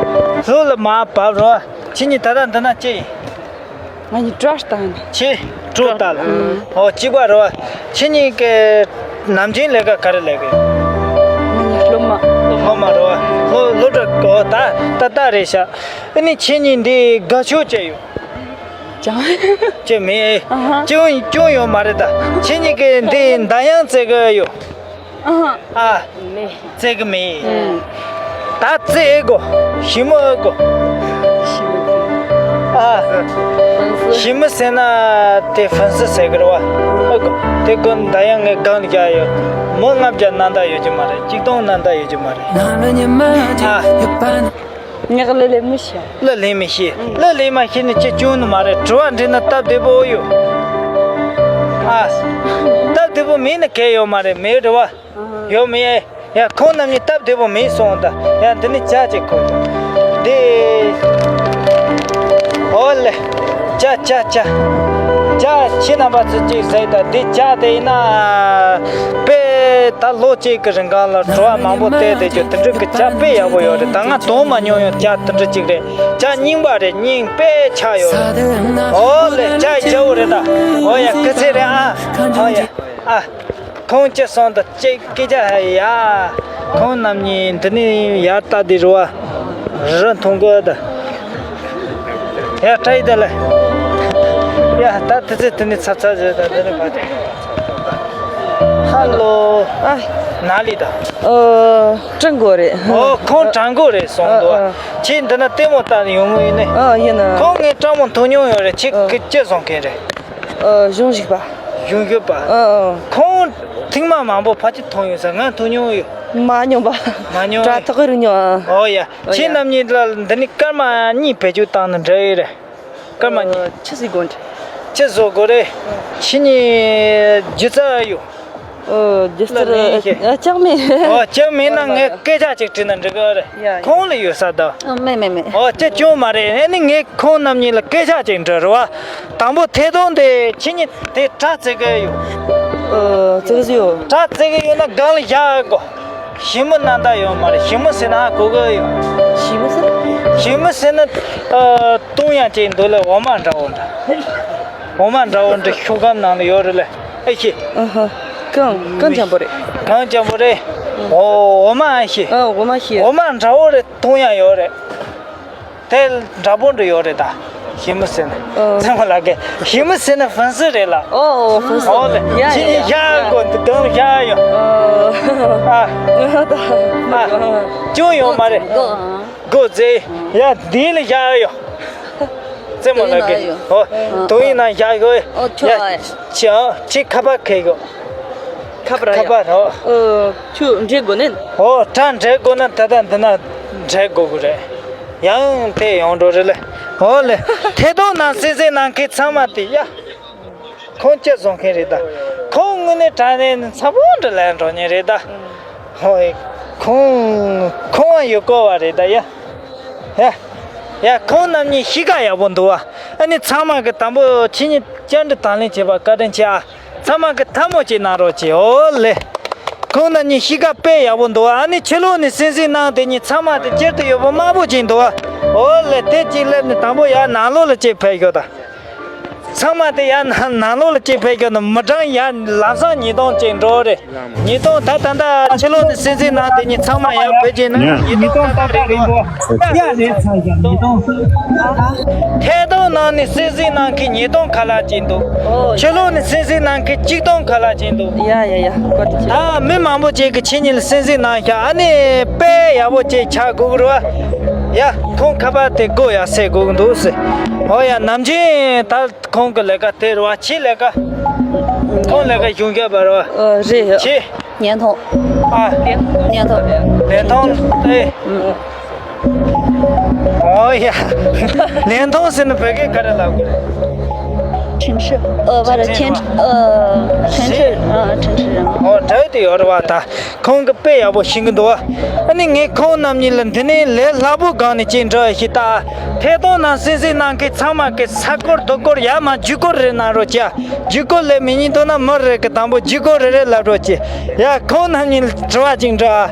ལྷོད་ལ་མ་བབས་རོགས། ཁྱེད་གཉིས་ད་ལྟ་འདི་ན་ཅི་ཡིན། ང་གཉིས་སྒྲ་ལྟ་ནི། ཁྱེད་སྒྲ་ལྟ་ལ། ཨང་། ཨོ་གཅིག་པ་རེད་བ། ཁྱེད་གཉིས་ཀའི་ནམ་རྒྱུན་ལས་ཀ་ག་རེ་ལས་ཀ་ཡོད། ང་གཉིས་སློབ་མ། སློབ་མ་རེད་བ། སློབ་སློབ་གྲྭ་གོ་ད་ད་ལྟ་རེད་ཤག་ཨ་ནི་ཁྱེད་གཉིས་འདི་དགའ་ཕྱོགས་ཅི་ཡོད། ཅང་ཅི་མེད། ཨ་ཧ། ཅུང་ཅུང་ཡོད་མ་རེད་ད། ཁྱེད་གཉིས་ཀའི་འདི་མདའ་ཡང་རྩེ་གི་ཡོད། ཨ་ཧ། ཨ། མེད། རྩེ་གི་མེད། ཨང་། ད་རྩེ་ཨེ་དགོ། ཞི་མོ་ཨེ་དགོ། ཞི་མོ། ཨ། ཧྥན་སི། ཞི་མོ་ཟེར་ན་དེ་ཧྥན་སི་ཟེར་གི་རེད་བ། ཨེ་དགོ། དེ་ཀུན་མདའ་ཡང་ངས་སྒང་ལ་རྒྱག་ཡོད། མི་ལྔ་བརྒྱ་ནང་ད་ཡོད་རྒྱུ་མ་རེད། གཅིག་སྟོང་ནང་ད་ཡོད་རྒྱུ་མ་རེད། ཨ། ངས་གླུ་ལེན་མི་ཤེས། གླུ་ལེན་མི་ཤེས། གླུ་ལེན་མ་ཤེས་ནི་ཅི་བྱུང་ནི་མ་རེད། དྲི་བ་འདྲི་ན་སྟབས་བདེ་པོ་ཡོད། ཨ། སྟབས་བདེ་པོ་མེད་ནི་གལ་ཡོད་མ་རེད། མེད་རེད་བ། ཡོད་མེད། ཡ། ཁོང་རྣམ་གཉིས་སྟབས་བདེ་པོ་མེད་སོང་ད། ཡ། འདི་ནི་ཇ་ཅིག་ཁོ་ད། འདི། ཨོ་ལེ། ཇ་ཇ་ཇ། ཇ་ཁྱེད་རྣམ་པ་ཚོ་ཅིག་ཟས་ད། འདི་ཇ་དེ་ཡིན་ན། དཔེ་ད་ལོ་གཅིག་གི་རིང་གང་ལ་བྲོ་བ་མང་པོ་བལྟས་དེ་རྒྱུ་དེ་འདྲ་གི་ཇ་དཔེ་ཡག་པོ་ཡོད་རེད། ད་ང་དོང་མ་མྱོང་ཡོད། ཇ་དེ་འདྲ་ཅིག་རེད། ཇ་རྙིང་པ་རེད། རྙིང་དཔེ་ཆགས་ཡོད་རེད། ཨོ་ལེ། ཇ་ཡག་པོ་རེད་ད། ཨོ་ཡ། སྐུ་ཚེ་རིང་ཨ། ཨོ་ཡ། ཨ། ཁོང་ཅི་སོང་དུ་ཅིག་སྐད་ཆ་ཧ་ཡ། ཁོང་རྣམ་གཉིས་འདི་ནས་ཡར་ལྟ་དེ་རུ་བ། རི་མཐོང་གི་ད། ཡ་བཀྲ་ཤིས་བདེ་ལེགས། ཡ་ད་དེ་ཚེ་དེ་ནས་ཚབ་ཚབ་བྱས་ད་འདི་ནས་ཕར་ཏེ། ཧ་ལོ། ཨ། ན་ལི་ད། ཨ། ཀྲང་གོ་རེད། ཨོ་ཁོང་ཀྲང་གོ་རེད་གསུངས་འདུག་ཨ། ཨ། ཁྱེད་འདི་ན་ལྟད་མོ་ལྟ་ནས་ཡོང་གི་ཡིན་ནི། ཨ་ཡིན་ན། ཁོང་ངའི་ཀྲང་མོ་མཐོང་མྱོང་ཡོད་རེད། ཁྱེད་ཨ། ཁྱེད་ཅི་བཟོ་མཁན་རེད། ཨ། གཞུང་ཞིག་པ། གཞུང་ཞིག་པ། ཨ་ཨ། ཁོང་ཐེངས་མ་མང་པོ་ཕལ་ཆེར་མཐོང་ཡོད་ས། ང་མཐོང་མྱོང་ཡོད། མ་མྱོང་པ། མ་མྱོང་། དྲ་ཐོག་རུ་མྱོང་ཨ། ཨོ་ཡ། ཨོ་ཡ། ཁྱེད་རྣམ་གཉིས་ལ་འདི་ནས་སྐར་མ་གཉིས་བེད་སྤྱོད་བཏང་ན་འདྲ་ཡོད་རེད། སྐར་མ་གཉིས། ཨ། ཆི་ཟིག་དགོས་འདྲ། ཆི་བཟོ་དགོས་རེད། ཁྱེད་གཉིས་སྒྱུ་རྩལ་ཡོད། ཨོ། སྒྱུ་རྩལ་ལ་ནི་ཡིན་ཤེས། ཨ། ཅང་མེད། ཨོ་ཅང་མེད་ན་ངས་སྐད་ཆ་ཅིག་དྲིས་ན་འགྲིག་གི་རེད། ཡ་ཡ། ཁོང་ལ་ཡོད་ས་ད། ཨ། མེད་མེད་མེད། ཨོ་ཅི་ཅང་མ་རེད། ཨ་ནི་ངས་ཁོང་རྣམ་གཉིས་ལ་སྐད་ཆ་ཅིག་འདྲི་རེད་བ། དང་པོ་ཐད་གཏོང་དེ་ཁྱེད་གཉིས་དེ་དྲ་རྩེ་གི་ཡོད། ཨོ་རྩེ་གི་ཡོད། དྲ་རྩེ་གི་ཡོད་ན་སྒང་ལ་བཞག་དགོས། ཞི་མི་ནང་ད་ཡོད་མ་རེད། ཞི་མི་ཟེར་ན་ཧ་གོ་གི་ཡོད། ཞི་མི་ཟེར། ཞི་མི་ཟེར་ན། ཨ། བཏུང་ཡག་ཅིག་འདུག་ལ། འོ་མ་འདྲ་བོ་འདྲ། འོ་མ་འདྲ་བོ་འདྲ་ཤོག་སྒམ་ནང་ལ་ཡོད་རེད་ལ། ཨེ་ཤེས། ཨ་ཧ། གང་གང་འཇམ་པོ་རེད། གང་འཇམ་པོ་རེད། ཨོ་འོ་མ་ཨེ་ཤེས། ཨ་འོ་མ་ཤེས། འོ་མ་འདྲ་བོ་རེད། བཏུང་ཡག་ཡོད་རེད། དེ་འདྲ་པོ་འདྲ་ཡོད་རེད་ད། ཞི་མི་ཟེར་ན། ཨ། ཚང་མ་ལ་གི་ཞི་མི་ཟེར་ན་粉丝རེད་ལ། ཨོ་ཨོ་粉丝། ཨོ་ལེ། ཡ་ཁྱེད་ཡ་ཡ། ཡག་གོ་འདི་གང་ཡག་ཡོད། ཨ། ཨ། ཨ། ཅུང་ཡོད་མ་རེད། གོ་ཟེ། ཡ་འདི་ལ་ཡག་ཡོད། རྩེད་མོ་ལ་གི། ཨོ། དུང་ཡིན་ན་ཡག་ཡོད། ཨོ་ཁྱོད། ཡ་ཁྱེད་ཁྱེད་ཁ་པར་ཁེ་གོ། ཁ་པར་ཁ་པར། ཨོ། ཨོ་ཁྱོད་འབྲེལ་དགོས་ནས། ཨོ་དྲ་འབྲེལ་དགོས་ན་ད་ལྟ་འདི་ན་འབྲེལ་དགོས་གི་རེད། ཡང་དེ་ཡོང་འགྲོ་རེད་ལེ། ཨོ་ལེ། ཐད་གཏོང་ནང་གསན་གཟིགས་གནང་མཁན་ཚང་མ་དེ་ཡ། ཁོང་ཅི་བཟོ་མཁན་རེད་ད། ཁོང་དངོས་གནས་དྲང་གནས་ནི་འཚམ་པོ་འདྲ་ལས་འགྲོ་མཁན་རེད་ད། ཧོ་ཡ། ཁོང་ཁོང་ཡོད་དགོས་པ་རེད་ད་ཡ། ཡ། ཡ་ཁོང་རྣམ་གཉིས་གཤིས་ཀ་ཡག་པོ་འདུག་བ། ཨ་ནི་ཚང་མ་གི་དང་པོ་ཁྱེད་གཉིས་བཅར་འདྲི་དང་ལེན་བྱེད་པ་བཀའ་དྲིན་ཆེ་ཨ། ཚང་མ་གི་ཐལ་མོ་ཅིག་གནང་རོགས་གྱིས། ཨོ་ལེ། ཁོང་རྣམ་གཉིས་གཤིས་ཀ་དཔེ་ཡག་པོ་འདུག་ཨ་ནི་ཕྱི་ལོགས་ནས་གསན་གཟིགས་གནང་དེ་གཉིས་ཚང་མ་དེ་སྤྱིར་དུ་ཡོད་པོ་དམར་པོ་ཅིག་འདུག་ཨོ་ལེ། དེ་གཅིག་སླེབས་ནས་དང་པོ་ཡར་ནང་ལོགས་ལ་གཅིག་ཕེབས་ཤོག་ད། ཚང་མ་དེ་ཡར་ནང་ནང་ལོགས་ལ་གཅིག་ཕེབས་ཤོག་ན་མི་གྲངས་ཡར་ལམ་སང་ཉིས་སྟོང་ཅིག་འགྲོ་རེད། ཉིས་སྟོང་ད་ད་ད་ཕྱི་ལོགས་ནས་གསན་གཟིགས་གནང་དེ་གཉིས་ཚང་མ་ཡར་ཕེབས་ཀྱི་ན་ཉིས་སྟོང་ད་ད་རེད་གོ། ཡ་རེད་ཚ་ཡ་ཉིས་སྟོང་། ཐད་གཏོང་ནང་ནས་གསན་གཟིགས་གནང་མཁན་ཉིས་སྟོང་ཁ་ལག་ཅིག་འདུག་ཨོ། ཕྱི་ལོགས་ནས་གསན་གཟིགས་གནང་མཁན་གཅིག་སྟོང་ཁ་ལག་ཅིག་འདུག་ཡ་ཡ་ཡ། བཀའ་དྲིན་ཆེ། ད་མི་མང་པོ་ཅིག་གིས་ཁྱེད་གཉིས་ལ་གསན་གཟིགས་གནང་ཤག་ཨ་ནི་དཔེ་ཡག་པོ་ཅིག་ཆགས་དགོས་ཀྱི་རེད་བ། ཡ་ཁོང་ཁ་པར་དེ་སྒོ་ཡར་སེལ་དགོས་ཀྱི་འདུག་ཟེར། ཨོ་ཡ་ནམ་རྒྱུན་ད། ཁོང་གི་ལས་ཀ་དེ་རེད་བ། ཁྱེད་ལས་ཀ། ཁོང་ལས་ཀ་གཞུང་རྒྱབ་པ་རེད་བ། ཨ་རེད། ཁྱེད། བརྙན་ཐུང་། ཨ། བརྙན་ཐུང་། བརྙན་ཐུང་ཨེ། ཨུམ། ཨོ་ཡ། བརྙན་ཐུང་ཟེར་ན་བོད་སྐད་ག་རེ་ལབ་དགོས་རེད། 陈志། ཨ་བ་ར། 陈། ཨ། 陈志། ཨ། 陈志。 ཨོ་འདྲ་དེ་ཡོད་རེད་བ་ད། ཁོང་གིས་དཔེ་ཡག་པོ་ཤེས་ཀྱི་འདུག་ཨ་ནི་ངས་ཁོང་རྣམ་གཉིས་ལ་འདི་ནས་ལས་སླ་པོ་སྒང་ནས་ཅིག་འདྲི་ཞིག་ལྟ། ཐད་གཏོང་ནང་གསན་གཟིགས་གནང་མཁན་ཚང་མ་གིས་ས་སྐོར་རྡོ་སྐོར་ཡར་མར་བརྒྱུད་སྐོར་རེ་གནང་རོགས་གྱིས། བརྒྱུད་སྐོར་ལས་མི་ཉན་འདུག་ན་མི་རེ་གིས་དང་པོ་བརྒྱུད་སྐོར་རེ་རེ་ལབ་རོགས་གྱིས། ཡ་ཁོང་རྣམ་གཉིས་ལ་དྲི་བ་ཅིག་འདྲི་ཨ།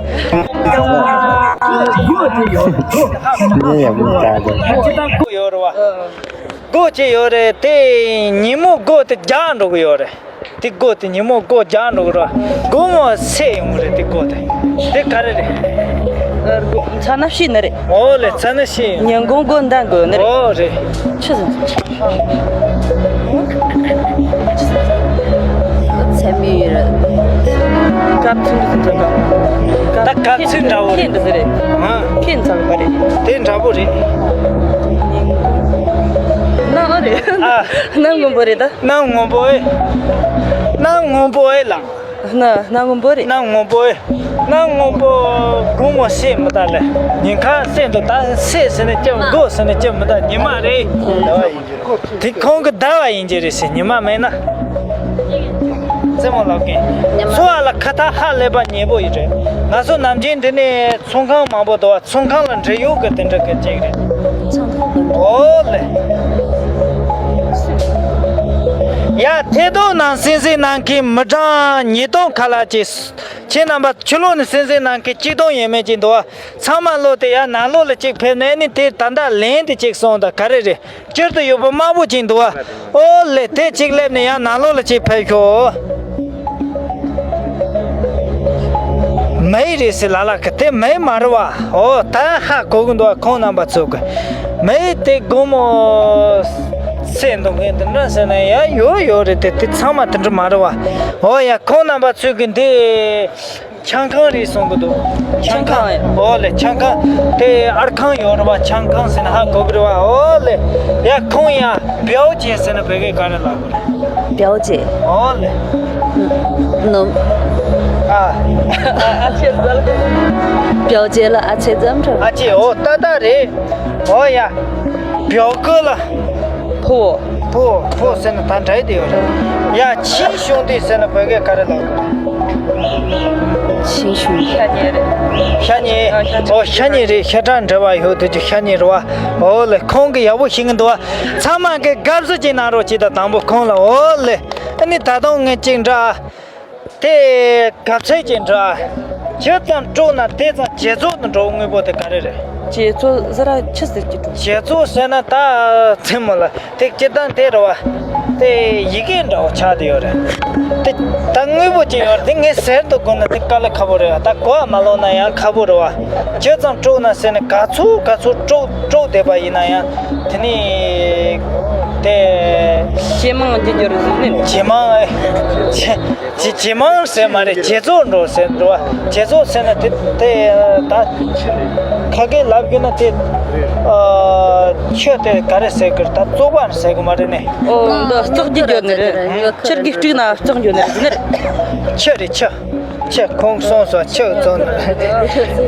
ཡོད་རེད་བ། སྒོ་གཅིག་ཡོད་རེད། དེ་ཉིན་མོ་སྒོ་དེ་རྒྱག་འགྲོ་གི་ཡོད་རེད། དེ་སྒོ་དེ་ཉིན་མོ་སྒོ་རྒྱག་འགྲོ་གི་རེད། དགོང་མོ་སེ་ཡོང་གི་རེད། དེ་སྒོ་དེ། དེ་ག་རེ་རེད། མཚན་ན་ཤི་ནི་རེད། ཨོ་ལེ་མཚན་ན་ཤི་ཡོང་། ཉིན་གུང་སྒོ་འདང་དགོས་ནི་རེད། ཨོ་རེད། ཆི་ཟིག་ཚད་མི་ཡོད་རེད། སྐབས་ཚིག་འདི་ཚོ་ད་སྐབས་ཚིག་འདྲ་བོ་རེད། ཁྱེད་འདི་ཟེར་རེད། ཨ། ཁྱེད་ཚང་པ་རེད། དེ་འདྲ་བོ་རེད། ན་ཨ་རེད། ཨ། གནམ་སྔོན་པོ་རེད་ད། གནམ་སྔོན་པོ་ཨེ། གནམ་སྔོན་པོ་ཨེ་ལགས། གནམ་གནམ་སྔོན་པོ་རེད། གནམ་སྔོན་པོ་ཨེ། གནམ་སྔོན་པོ་དགོང་མོ་སེ་མི་ད་ལེ། ཉིན་ཁ་སེ་འདུག་ད་སེ་ཟེར་ནས་ཅི་མི་དགོས་ཟེར་ནས་ཅི་མི་ད་ཉི་མ་རེད། དེ་ཁོང་གི་ཟླ་བ་ཡིན་གྱི་རེད་ཟེར། ཉི་མ་མེད་ན། རྩེད་མོ་ལབ་མཁན། ཉི་མ། སོ་བ་ལ་ཁ་ཐག་ཧ་ལས་པ་ཉེ་པོ་ཡིན་རེད། ང་ཚོ་ནམ་རྒྱུན་འདི་ནས་ཚོང་ཁང་མང་པོ་འདུག་བ། ཚོང་ཁང་ལ་འབྲེལ་ཡོད་གི་དེ་འདྲ་གི་ཅིག་རེད། ཚོང་ཁང་དུ། ཨོ་ལེ། ཡ་ཐད་གཏོང་ནང་གསན་གཟིགས་གནང་མཁན་མི་གྲངས་ཉིས་སྟོང་ཁ་ལག་ཅིག་ཁྱེད་རྣམ་པ་ཕྱི་ལོགས་ནས་གསན་གཟིགས་གནང་མཁན་གཅིག་སྟོང་ཡས་མས་ཅིག་འདུག་བ། ཚང་མ་ལོག་སྟེ་ཡར་ནང་ལོགས་ལ་གཅིག་ཕེབས་ནས་ནི་དེ་ད་ལྟ་ལན་དེ་གཅིག་སོང་ད་ག་རེ་རེད། སྤྱིར་དུ་ཡོད་པོ་དམར་པོ་ཅིག་འདུག་བ། ཨོ་ལེ་དེ་གཅིག་སླེབས་ནས་ཡར་ནང་ལོགས་ལ་གཅིག་ཕེབས་ཤོག་མེད་རེད་ཟེར་ལ་ལ་གི་དེ་མེད་མ་རེད་བ། ཨོ་ད་ཧ་གོ་གི་འདུག་བ། ཁོང་རྣམ་པ་ཚོ་གི་མེད་དེ་དགོང་མོ་སེ་འདུག་གི་འདི་འདྲ་ཟེར་ན་ཡ་ཡོད་ཡོད་རེད། དེ་དེ་ཚང་མ་དེ་འདྲ་མ་རེད་བ། ཨོ་ཡ་ཁོང་རྣམ་པ་ཚོ་གི་འདི་ཆང་ཁང་རེད་གསུང་གི་འདུག། ཆང་ཁང་། ཆང་ཁང་། ཨོ་ལེ་ཆང་ཁང་། དེ་ཨར་ཁང་ཡོད་རེད་བ། ཆང་ཁང་ཟེར་ན་ཧ་གོ་གི་རེད་བ། ཨོ་ལེ་ཡ་ཁོང་ཡ་表姐ཟེར་ན་བོད་སྐད་ག་རེ་ལབ་དགོས་རེད། 表姐。 ཨོ་ལེ། 喏། ཨ། ཨ་ཅེ་ལ་ཨ་ཅེ་ཙམ་རེད། ཨ་ཅེ། ཨོ་ཏག་ཏག་རེད། ཨོ་ཡ། 表哥ལ། 婆。 ཕོ། ཕོ་ཟེར་ན་ད་འདྲ་དེ་ཡོད་རེད། ཡ་亲兄弟ཟེར་ན་བོད་སྐད་ག་རེ་ལབ་དགོས་རེད། 亲兄弟。 ཤ་ཉེ་རེད། ཤ་ཉེ། ཨོ་ཤ་ཉེ་རེད། ཤ་ཁྲག་འདྲ་བ་ཡོད་དུས་ཀྱི་ཤ་ཉེ་རེད་བ། ཨོ་ལེ་ཁོང་གི་ཡག་པོ་ཤེས་གི་འདུག་བ། ཚང་མ་གི་དགའ་བསུ་ཅིག་གནང་རོགས་གྱིས་ད་དང་པོ་ཁོང་ལ། ཨོ་ལེ། ཨ་ནི་ད་དུང་ངས་ཅིག་འདྲ། དེ་གབ་ཚིག་ཅིག་འདྲ། ཇི་ཙམ་དཀྲུགས་ན་དེ་ཙམ་ཇེ་བཙོག་ཏུ་འགྲོ་དངོས་པོ་དེ་ག་རེ་རེད། ཇེ་བཙོག་ཟེར་ར་ཆི་ཟེར་གྱི་འདུག། ཇེ་བཙོག་ཟེར་ན་ད་མཚན་མོ་ལ་དེ་སྤྱིར་བཏང་དེ་རེད་བ། དེ་ཡི་གེ་འདྲ་བོ་ཆགས་བསྡད་ཡོད་རེད། དེ་ད་དངོས་པོ་ཅིག་ཡོད་རེད། དེ་ངས་ཟེར་དུ་དགོས་ན་དེ་དཀའ་ལས་ཁག་པོ་རེད་བ། ད་གོ་བ་མ་ལོན་ན་ཡང་ཁག་པོ་རེད་བ། ཇི་ཙམ་དཀྲུགས་ན་ཟེར་ནས་ག་ཚོད་ག་ཚོད་དཀྲུགས་དཀྲུགས་བསྡད་པ་ཡིན་ན་ཡང་དེ་ནི་དེ། ཇེ་མང་དུ་འགྱུར་ཟེར་ནས། ཇེ་མང་། ཇེ་ཇེ་མང་ཟེར་མ་རེད། ཇེ་བཙོག་འགྲོ་ཟེར་འགྲོ་བ། ཇེ་བཙོག་ཟེར་ན་དེ་དེ་ད་ཁ་སྐད་ལབ་རྒྱུ་ན་དེ་ཨ་ཆུ་དེ་ག་རེ་ཟེར་གི་རེད། ད་བཙོག་པ་ཟེར་གི་མ་རེད་ནས། ཨོ་འདི་བཙོག་གི་རྒྱུ་ནི་རེད། ཆུར་གི་དཀྲུགས་ན་བཙོག་རྒྱུ་ནི་རེད། ཆུ་རེད་ཆུ། ཆུ་ཁོང་གསུངས་སོང་། ཆུ་བཙོག་ནི་རེད།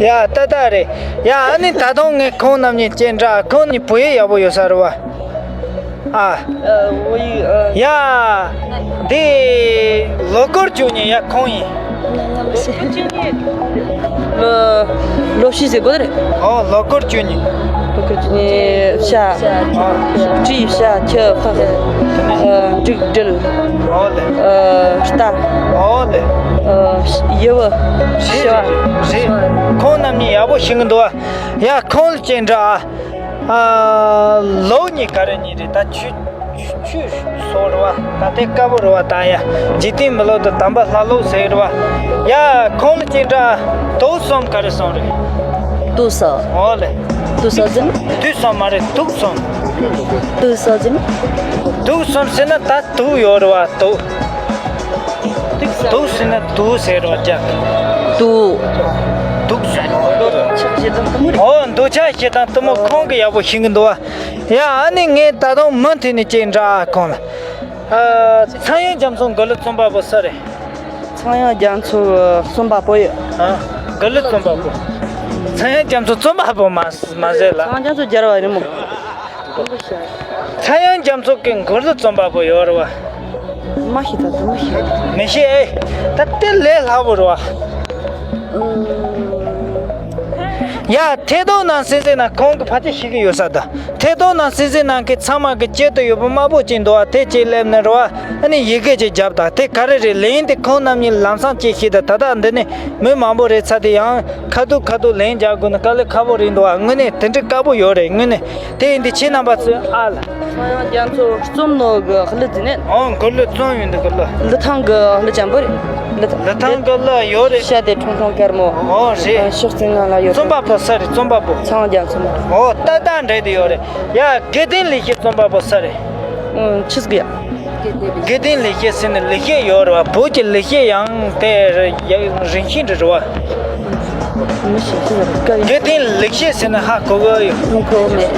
ཡ་ཏག་ཏག་རེད། ཡ་ཨ་ནི་ད་དུང་ངས་ཁོང་རྣམ་གཉིས་ཅིག་འདྲ། ཁོང་གཉིས་བོད་ཡིག་ཡག་པོ་ཡོད་ས་རེད་བ། ཨ། ཡ། འདི་ལོ་སྐོར་བཅུ་གཉིས་ཡ་ཁོང་ཡིན། ལོ་ལོ་བཞི་ཟེར་དགོས་རེད། ཨོ་ལོ་སྐོར་བཅུ་གཉིས། ལོ་སྐོར་བཅུ་གཉིས། ཤ། ཨ། སྤྲེའུ། ཤ། ཁྱི། ཕག་ཨ། འབྲུག་སྦྲུལ། ཨོ་ལེ། ཨ། རྟ། ཨོ་ལེ། ཨ། ཡུ་བ། རེད་ཤི་བ། རེད་རེད། ཁོང་རྣམ་གཉིས་ཡག་པོ་ཤེས་གི་འདུག་ཨ། ཡ་ཁོང་ལ་ཅིག་འདྲ་ཨ། ཨ། ལོ་གཉིས་ག་རེ་གཉིས་རེད། ད་ཆུ་ཆུ་ཆུ་སོ་རེད་བ། ད་དེ་དཀར་པོ་རེད་བ། ད་ཡ་འཇིག་རྟེན་མི་ལོ་དང་དམ་པ་ལྷ་ལོ་ཟེར་རེད་བ། ཡ་ཁོང་ལ་ཅིག་འདྲ། དུག་གསུམ་ག་རེ་གསུམ་རེད། དུག་གསུམ། ཨོ་ལེ། དུག་གསུམ་ཟེར་ན། དུག་གསུམ་མ་རེད། དུག་གསུམ། དུག་གསུམ་ཟེར་ན། དུག་གསུམ་ཟེར་ན་ད་དུག་ཡོད་རེད་བ། དུག་དུག་ཟེར་ན་དུག་ཟེར་རོ་ཅག། དུག་དུག་ཟེར། འདོད་ཆགས་ཞེ་སྡང་གཏི་མུག་རེད། ཨོ་འདོད་ཆགས་ཞེ་སྡང་གཏི་མུག་ཁོང་གི་ཡག་པོ་ཤེས་གི་འདུག་བ། ཡ་ཨ་ནི་ངས་ད་དུང་མུ་མཐུད་ནས་ཅིག་འདྲ་ཨ་ཁོང་ལ། ཨ། ཚངས་དབྱངས་རྒྱ་མཚོ་མགུར་གླུ་རྩོམ་པ་པོ་སུ་རེད། ཚངས་དབྱངས་རྒྱ་མཚོ་རྩོམ་པ་པོ་ཡོད། ཨ། མགུར་གླུ་རྩོམ་པ་པོ། ཚངས་དབྱངས་རྒྱ་མཚོ་རྩོམ་པ་པོ་མ་མ་ཟེར་ལ། ཚངས་དབྱངས་རྒྱ་མཚོ་རྒྱལ་བ་རེད་མོ། ཚངས་དབྱངས་རྒྱ་མཚོ་གི་མགུར་གླུ་རྩོམ་པ་པོ་ཡོད་རེད་བ། མ་ཤེས་ད་དུང་མ་ཤེས། མི་ཤེས་ཨེ། ད་དེ་ལས་སླ་པོ་རེད་བ། ཡ་ཐད་གཏོང་ནང་སྲིད་འཛིན་ན་ཁོང་གི་ཕལ་ཆེར་ཤེས་ཀྱི་ཡོད་ས་ད། ཐད་གཏོང་ནང་སྲིད་འཛིན་ནང་གི་ཚང་མ་གི་དཀྱིལ་དུ་ཡོད་པ་དམར་པོ་ཅིག་འདུག་བ། དེ་ཅིག་སླེབས་ནས་རེད་བ། ཨ་ནི་ཡི་གེ་ཅིག་རྒྱབ་དང་དེ་ག་རེ་རེད། ལན་དེ་ཁོང་རྣམ་གཉིས་ལམ་སང་ཅིག་ཤེས་དང་། ད་ལྟ་འདི་ནས་མི་མང་པོ་རེད་ཚ། དེ་ཡང་ཁ་ཐུག་ཁ་ཐུག་ལན་རྒྱག་དགོས་ན་དཀའ་ལས་ཁག་པོ་རེད་འདུག་བ། དངོས་གནས་དེ་འདྲ་དཀའ་པོ་ཡོད་རེད་དངོས་གནས། དེ་ཡིན་དུས་ཁྱེད་རྣམ་པ་ཚོས་ཨ་ལ། ཚངས་དབྱངས་རྒྱ་མཚོ་རྩོམ་ནོ་གི་གླུ་འདི་ནས། ཨོ་མགུར་གླུ་རྩོམ་ཡོད་འདུག་གི་གླུ། ལི་ཐང་གི་གླུ་ཅན་པོ་རེད། ལི་ཐང་། ལི་ཐང་གི་གླུ་ཡོད་རེད། ཤ་དེ་ཁྲུང་ཁྲུང་དཀར་མོ། ཨོ་རེད། ཕྱོགས་ཙིང་ང་ལ་ཡོད། རྩོམ་པ་པོ་སུ་རེད། རྩོམ་པ་པོ། ཚངས་དབྱངས་རྒྱ་མཚོ་མ་རེད། ཨོ་ཏག་ཏག་འདྲ་དེ་ཡོད་རེད། ཡ་དགེ་ལྡན་ལེགས་བཤད་རྩོམ་པ་པོ་སུ་རེད། ཨོ་ཆི་ཟིག་ཡ། དགེ་ལྡན་ལེགས་བཤད་ཟེར་ནས་ལེགས་བཤད་ཡོད་རེད་བ། བོད་ཀྱི་ལེགས་བཤད་ཡང་དེ་རིན་ཆེན་རེད་བ། མི་ཤེས་ཤེས་རེད་ཀ། དགེ་ལྡན་ལེགས་བཤད་ཟེར་ནས་ཧ་གོ་གི་ཡོད། མི་གོ་མེད།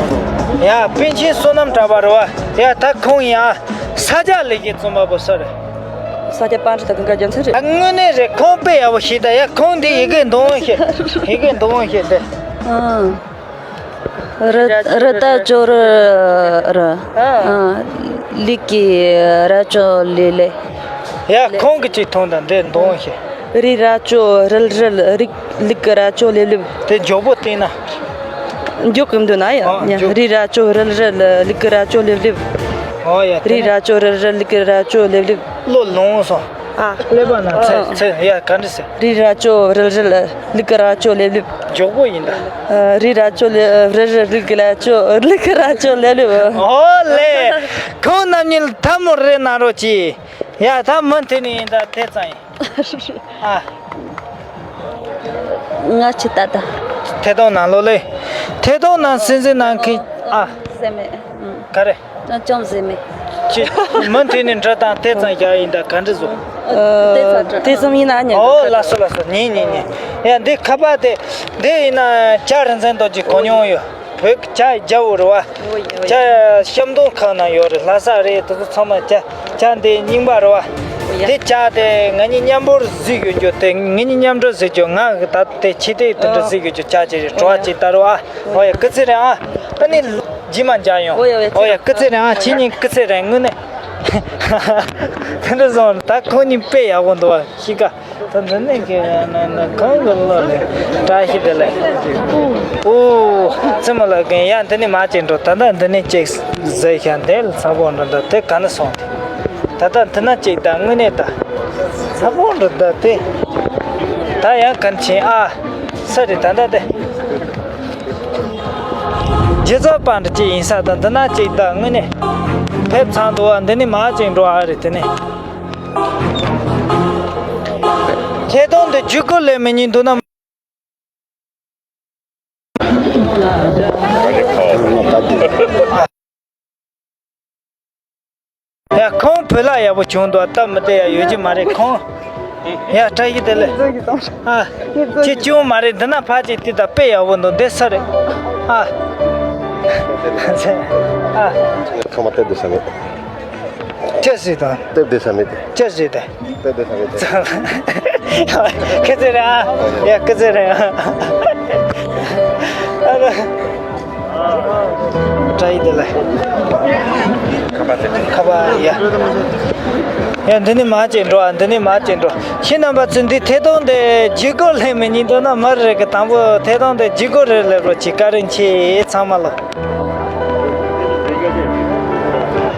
ཡ་པཎ་ཆེན་བསོད་ནམས་གྲགས་པ་རེད་བ། ཡ་ད་ཁོང་ཡང་ས་སྐྱ་ལེགས་བཤད་རྩོམ་པ་པོ་སུ་རེད། ས་སྐྱ་པཎྜི་ཏ་ཀུན་དགའ་རྒྱལ་མཚན་རེད། ད་དངོས་གནས་རེད། ཁོང་དཔེ་ཡག་པོ་ཞིག་ད། ཡ་ཁོང་འདི་ཡི་གེ་འདོན་ཤེས། ཡི་གེ་འདོན་ཤེས་དེ། ཨང་། རི་རི་ད་ཅོ་རི་རི། ཨ། ཨང་། ལི་ཀི་ར་ཅོ་ལི་ལི། ཡ་ཁོང་གི་ཅིག་ཐོང་དང་འདི་འདོན་ཤེས། རི་ར་ཅོ་རི་རི་རི། ལི་ཀི་ར་ཅོ་ལེབ་ལེབ། དེ་མགྱོགས་པོ་བཏང་ན། མགྱོགས་ཀྱི་འདུག་ན་ཡ། ཨོ་ཡ། མགྱོགས། རི་ར་ཅོ་རི་རི་ལི་ཀི་ར་ཅོ་ལེབ་ལེབ། ཨོ་ཡ། རི་ར་ཅོ་རི་རི་ལི་ཀི་ར་ཅོ་ལེབ་ལེབ། བློ་ལོངས་སོང་། ཨ། ཀླད་པ་ན་ཚེ་ཚེ་ཡ་ག་འདྲ་ཟེར། རི་ར་ཅོ་རི་རི་ལི་ཀི་ར་ཅོ་ལེབ་ལེབ། མགྱོགས་པོ་ཡིན་ད། ཨ། རི་ར་ཅོ་ལེ་རི་རི་ལི་ཀི་ར་ཅོ་ལི་ཀི་ར་ཅོ་ལེབ་ལེབ། ཨོ་ལེ། ཁོང་རྣམ་གཉིས་ལ་ཐལ་མོ་རེ་གནང་རོགས་གྱིས། ཡ་ད་མུ་མཐུད་ནས་ཡིན་ད་དེ་ཙམ་ཡིན། ཨ། ང་ཆི་ཏ་ཏ། ཐད་གཏོང་ནང་ལོགས་ལས། ཐད་གཏོང་ནང་སེམས་འཛིན་གནང་མཁན་ཨ། ཟེར་མེད། ཨུམ། ག་རེ། ཅུང་ཅུང་ཟེར་མེད། ཅི། མུ་མཐུད་ནས་འབྲི་དང་དེ་ཙམ་བཞག་ཡིན་ད་ག་འདྲ་བཟོ། ཨ། དེ་ཙམ་འདྲ། དེ་ཙམ་ཡིན་ན་ཉན། ཨོ་ལགས་སོ་ལགས་སོ། ཉན་ཉན་ཉན། ཡ་འདི་ཁ་པར་དེ། འདི་ཡིན་ན་ཇ་རིན་ཆེན་རྡོ་རྗེ་གོ་མྱོང་ཡོད། བོད་ཀྱི་ཇ་རྒྱ་བོ་རེད་བ། ཇ་ཤམ་སྟོང་ཁང་ན་ཡོད་རེད། ལྷ་ས་རེད། དེ་ཚོ་ཚང་མ་ཇ། ཇ་འདི་རྙིང་པ་རེད་བ། དེ་ཇ་དེ་ང་གཉིས་མཉམ་པོར་གཟིགས་ཡོད་རྒྱུ་དེ། ང་གཉིས་མཉམ་འགྲོ་གཟིགས་རྒྱུ། ང་ད་དེ་ཕྱི་དེ་དེ་འདྲ་གཟིགས་ཡོད་རྒྱུ། ཇ་ཅིག་རེད། བྲོ་བ་ཅིག་ད་རེད་བ། ཨོ་ཡ་སྐུ་ཚེ་རིང་ཨ། ཨ་ནི་རྗེས་མ་མཇལ་ཡོང་། ཨོ་ཡ་ཨོ་ཡ་སྐུ་ཚེ་རིང་ཨ། ཁྱེད་གཉིས་སྐུ་ཚེ་རིང་། དངོས་གནས། དེ་འདྲ་སོང་། ད་ཁོང་གཉིས་དཔེ་ཡག་པོ་འདུག་བ། གཤིས་ཀ། ད་འདི་ནས་ཀྱི་ན་ན་གང་གི་ལོ་ལས། བཀྲ་ཤིས་བདེ་ལེགས། ཨོ། རྩེད་མོ་ལ་གན་ཡ། འདི་ནས་མ་བྱེད་འགྲོ། ད་ལྟ་འདི་ནས་ཅིག་ཟེར་ཤག་འདི་ལ་ཚ་པོ་འགྲོ། ད་དེ་ག་ནས་སོང་དེ། ད་ལྟ་འདི་ན་ཅིག་ད་དངོས་གནས་ད་ཚ་པོ་འགྲོ། ད་དེ་ད་ཡང་གན་ཕྱིན་ཨ། ས་རེད་ད་ལྟ་དེ། རྗེ་བཙུན་པ་འདྲ་ཅིག་ཡིན་ས་དང་འདི་ན་ཅིག་ད་དངོས་གནས་ཕེབས་ཚར་འདུག་བ། འདི་ནས་མ་བྱེད་འགྲོ་ཨ་རེད། དེ་ནས་ཐད་གཏོང་འདི་བརྒྱུད་སྐུར་ལེན་མི་ཉན་འདུག་ན། ཡ་ཁོང་བོད་ལྭ་ཡག་པོ་བྱུང་འདུག་སྟབས་མི་བདེ་ཡ་ཡོད་ཀྱི་མ་རེད་ཁོང་། ཡ་བཀྲ་ཤིས་བདེ་ལེགས། ཨ། ཁྱེད་ཅུང་མ་རེད། འདི་ན་ཕ་ཅིག་དེ་ད་དཔེ་ཡག་པོ་འདུག་འདི་ས་རེད། ཨ། ཨ། ཁང་པ་སྟེར་བསྡད་ས་མེད། ཅི་ཞིག་དང་། སྟེར་བསྡད་ས་མེད་དེ། ཅི་ཞིག་དང་། སྟེར་བསྡད་ས་མེད་དེ། ཁྱེད་ཚེ་རེད་ཨ། ཡ་ཁྱེད་ཚེ་རེད་ཨ། ཨ། བཀྲ་ཤིས་བདེ་ལེགས། ཁ་པར་ཡ། ཡ་འདི་ནས་མ་བྱེད་འགྲོ་ཨ། འདི་ནས་མ་བྱེད་འགྲོ། ཁྱེད་རྣམ་པ་ཚོས་འདི་ཐད་གཏོང་དེ་བརྒྱུད་སྐུར་ལེན་མི་ཉན་འདུག་ན་མར་རེད་གི། དང་པོ་ཐད་གཏོང་དེ་བརྒྱུད་སྐུར་རེ་ལེན་རོགས་གྱིས། བཀའ་དྲིན་ཆེ་ཚང་མ་ལ།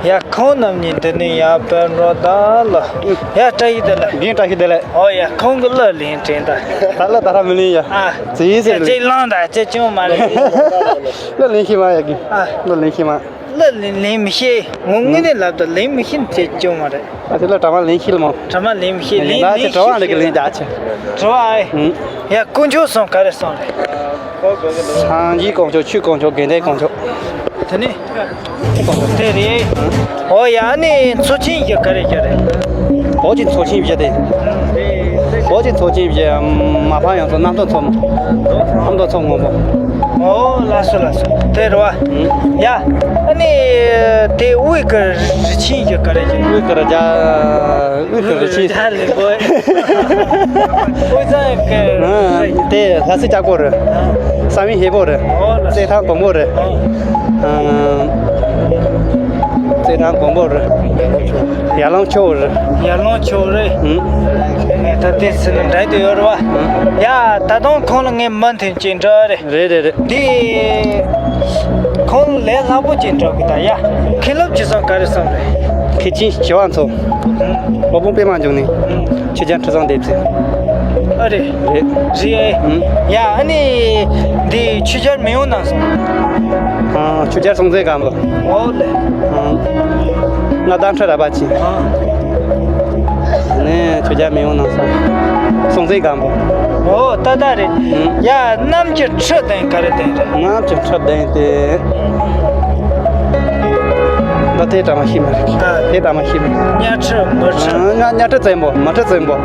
ཡ་ཁོང་རྣམ་གཉིས་འདི་ནས་ཡར་ཕེབས་འགྲོ་ད་ལ། ཡ་བཀྲ་ཤིས་བདེ་ལེགས། རྒན་བཀྲ་ཤིས་བདེ་ལེགས། ཨོ་ཡ་ཁོང་གི་གླུ་ལེན་དྲན་ད། ད་གླུ་ད་ར་མི་ལེན་ཡ། ཨ། ཙི་ཙི་ལེན། ཅིག་བླངས་ད་ཅི་ཅུང་མ་རེད། གླུ་ལེན་ཤེས་མ་ཡ་གི། ཨ། གླུ་ལེན་ཤེས་མ། གླུ་ལེན་ལེན་མི་ཤེས། ངོ་དངོས་གནས་ལབ་ད་ལེན་མི་ཤེས་ཅི་ཅུང་མ་རེད། ཨ་ཙི་གླུ་གྲ་མ་ལེན་ཤེས་ལ་མོ། གྲ་མ་ལེན་མི་ཤེས། ལེན་ལེན་ལ་ཅི་གྲ་བ་འདྲ་གི་ལེན་རྒྱ་ཆེ། གྲ་བ་ཨེ། ཡ་དཀོན་མཆོག་གསུམ་ག་རེ་གསུམ་རེད། སངས་རྒྱས་དཀོན་མཆོག་ཆོས་དཀོན་མཆོག་དགེ་འདུན་དཀོན་མཆོག་དེ་ནས། དེ་རེད། ཨོ་ཡ་ནི་ཚོ་ཆེན་བཞི་ག་རེ་བཞི་རེད། བོད་ཀྱི་ཚོ་ཆེན་བཞི་དེ། བོད་ཀྱི་ཚོ་ཆེན་བཞི་མ་ཕམ་ཡང་ཚོ་རྣམ་རྟོག་ཚོགས་མ། ཨ་མདོ་ཚོགས་མང་པོ། ཨོ་ལགས་སོ་ལགས་སོ། དེ་རེད་བ། ཡ། ཨ་ནི་དེ་དབུས་ཀྱི་རི་ཆེན་བཞི་ག་རེ་བཞི། དབུས་ཀྱི་རི་རྒྱ། དབུས་ཀྱི་རི་ཆེན། རྒྱ་ལི་བོ། དབུས་གཙང་གི། ཨ། དེ་ལྷ་སའི་ལྕགས་པོ་རེད། བསམ་ཡས་ཧས་པོ་རེད། ཨོ་ལགས། རྩེད་ཐང་དགོན་པོ་རེད། ཨ། རྩེད་ཐང་དགོན་པོ་རེད། ཡར་ལུང་ཆུ་བོ་རེད། ཡར་ལུང་ཆུ་བོ་རེད། ཨུམ། ད་དེ་ཚོ་ནི་འདྲ་དེ་ཡོད་རེད་བ། ཨུམ། ཡ་ད་དུང་ཁོང་ལ་ངས་མུ་མཐུད་ཅིག་འདྲི་རེད། རེད་རེད་རེད། འདི་ཁོང་ལས་སླ་པོ་ཅིག་འདྲི་གི་ད་ཡ། མཁན་སློབ་ཅི་བསམ་ག་རེ་བསམ་རེད། མཁན་ཆེན་ཞི་བ་འཚོ། སློབ་དཔོན་པད་མ་འབྱུང་གནས། ཆོས་རྒྱལ་ཁྲི་སྲོང་ལྡེ་བཙན། ཨ་རེད། རེད། རེད་ཨེ། ཨུམ། ཡ་ཨ་ནི་འདི་ཆོས་རྒྱལ་མེས་དབོན་རྣམ་གསུམ། ཨ། ཆོས་རྒྱལ་སྲོང་བཙན་སྒམ་པོ། ཨོ་ལེ། ཨ། མངའ་བདག་ཁྲི་རལ་པ་ཆེན། ཨ། ནས་ཆོས་རྒྱལ་མེས་དབོན་རྣམ་གསུམ། སྲོང་བཙན་སྒམ་པོ། ཨོ་ད་ད་རེད། ཨུམ། ཡ་གནམ་གྱི་ཁྲི་གདན་ག་རེ་གདན་རེད། གནམ་གྱི་ཁྲི་གདན་དེ། ད་དེ་འདྲ་མ་ཤེས་མ་རེད། ཨ། དེ་འདྲ་མ་ཤེས་མ་རེད། གཉའ་ཁྲི་མུ་ཁྲི། ཨ། གཉའ་གཉའ་ཁྲི་བཙན་པོ། མུ་ཁྲི་བཙན་པོ།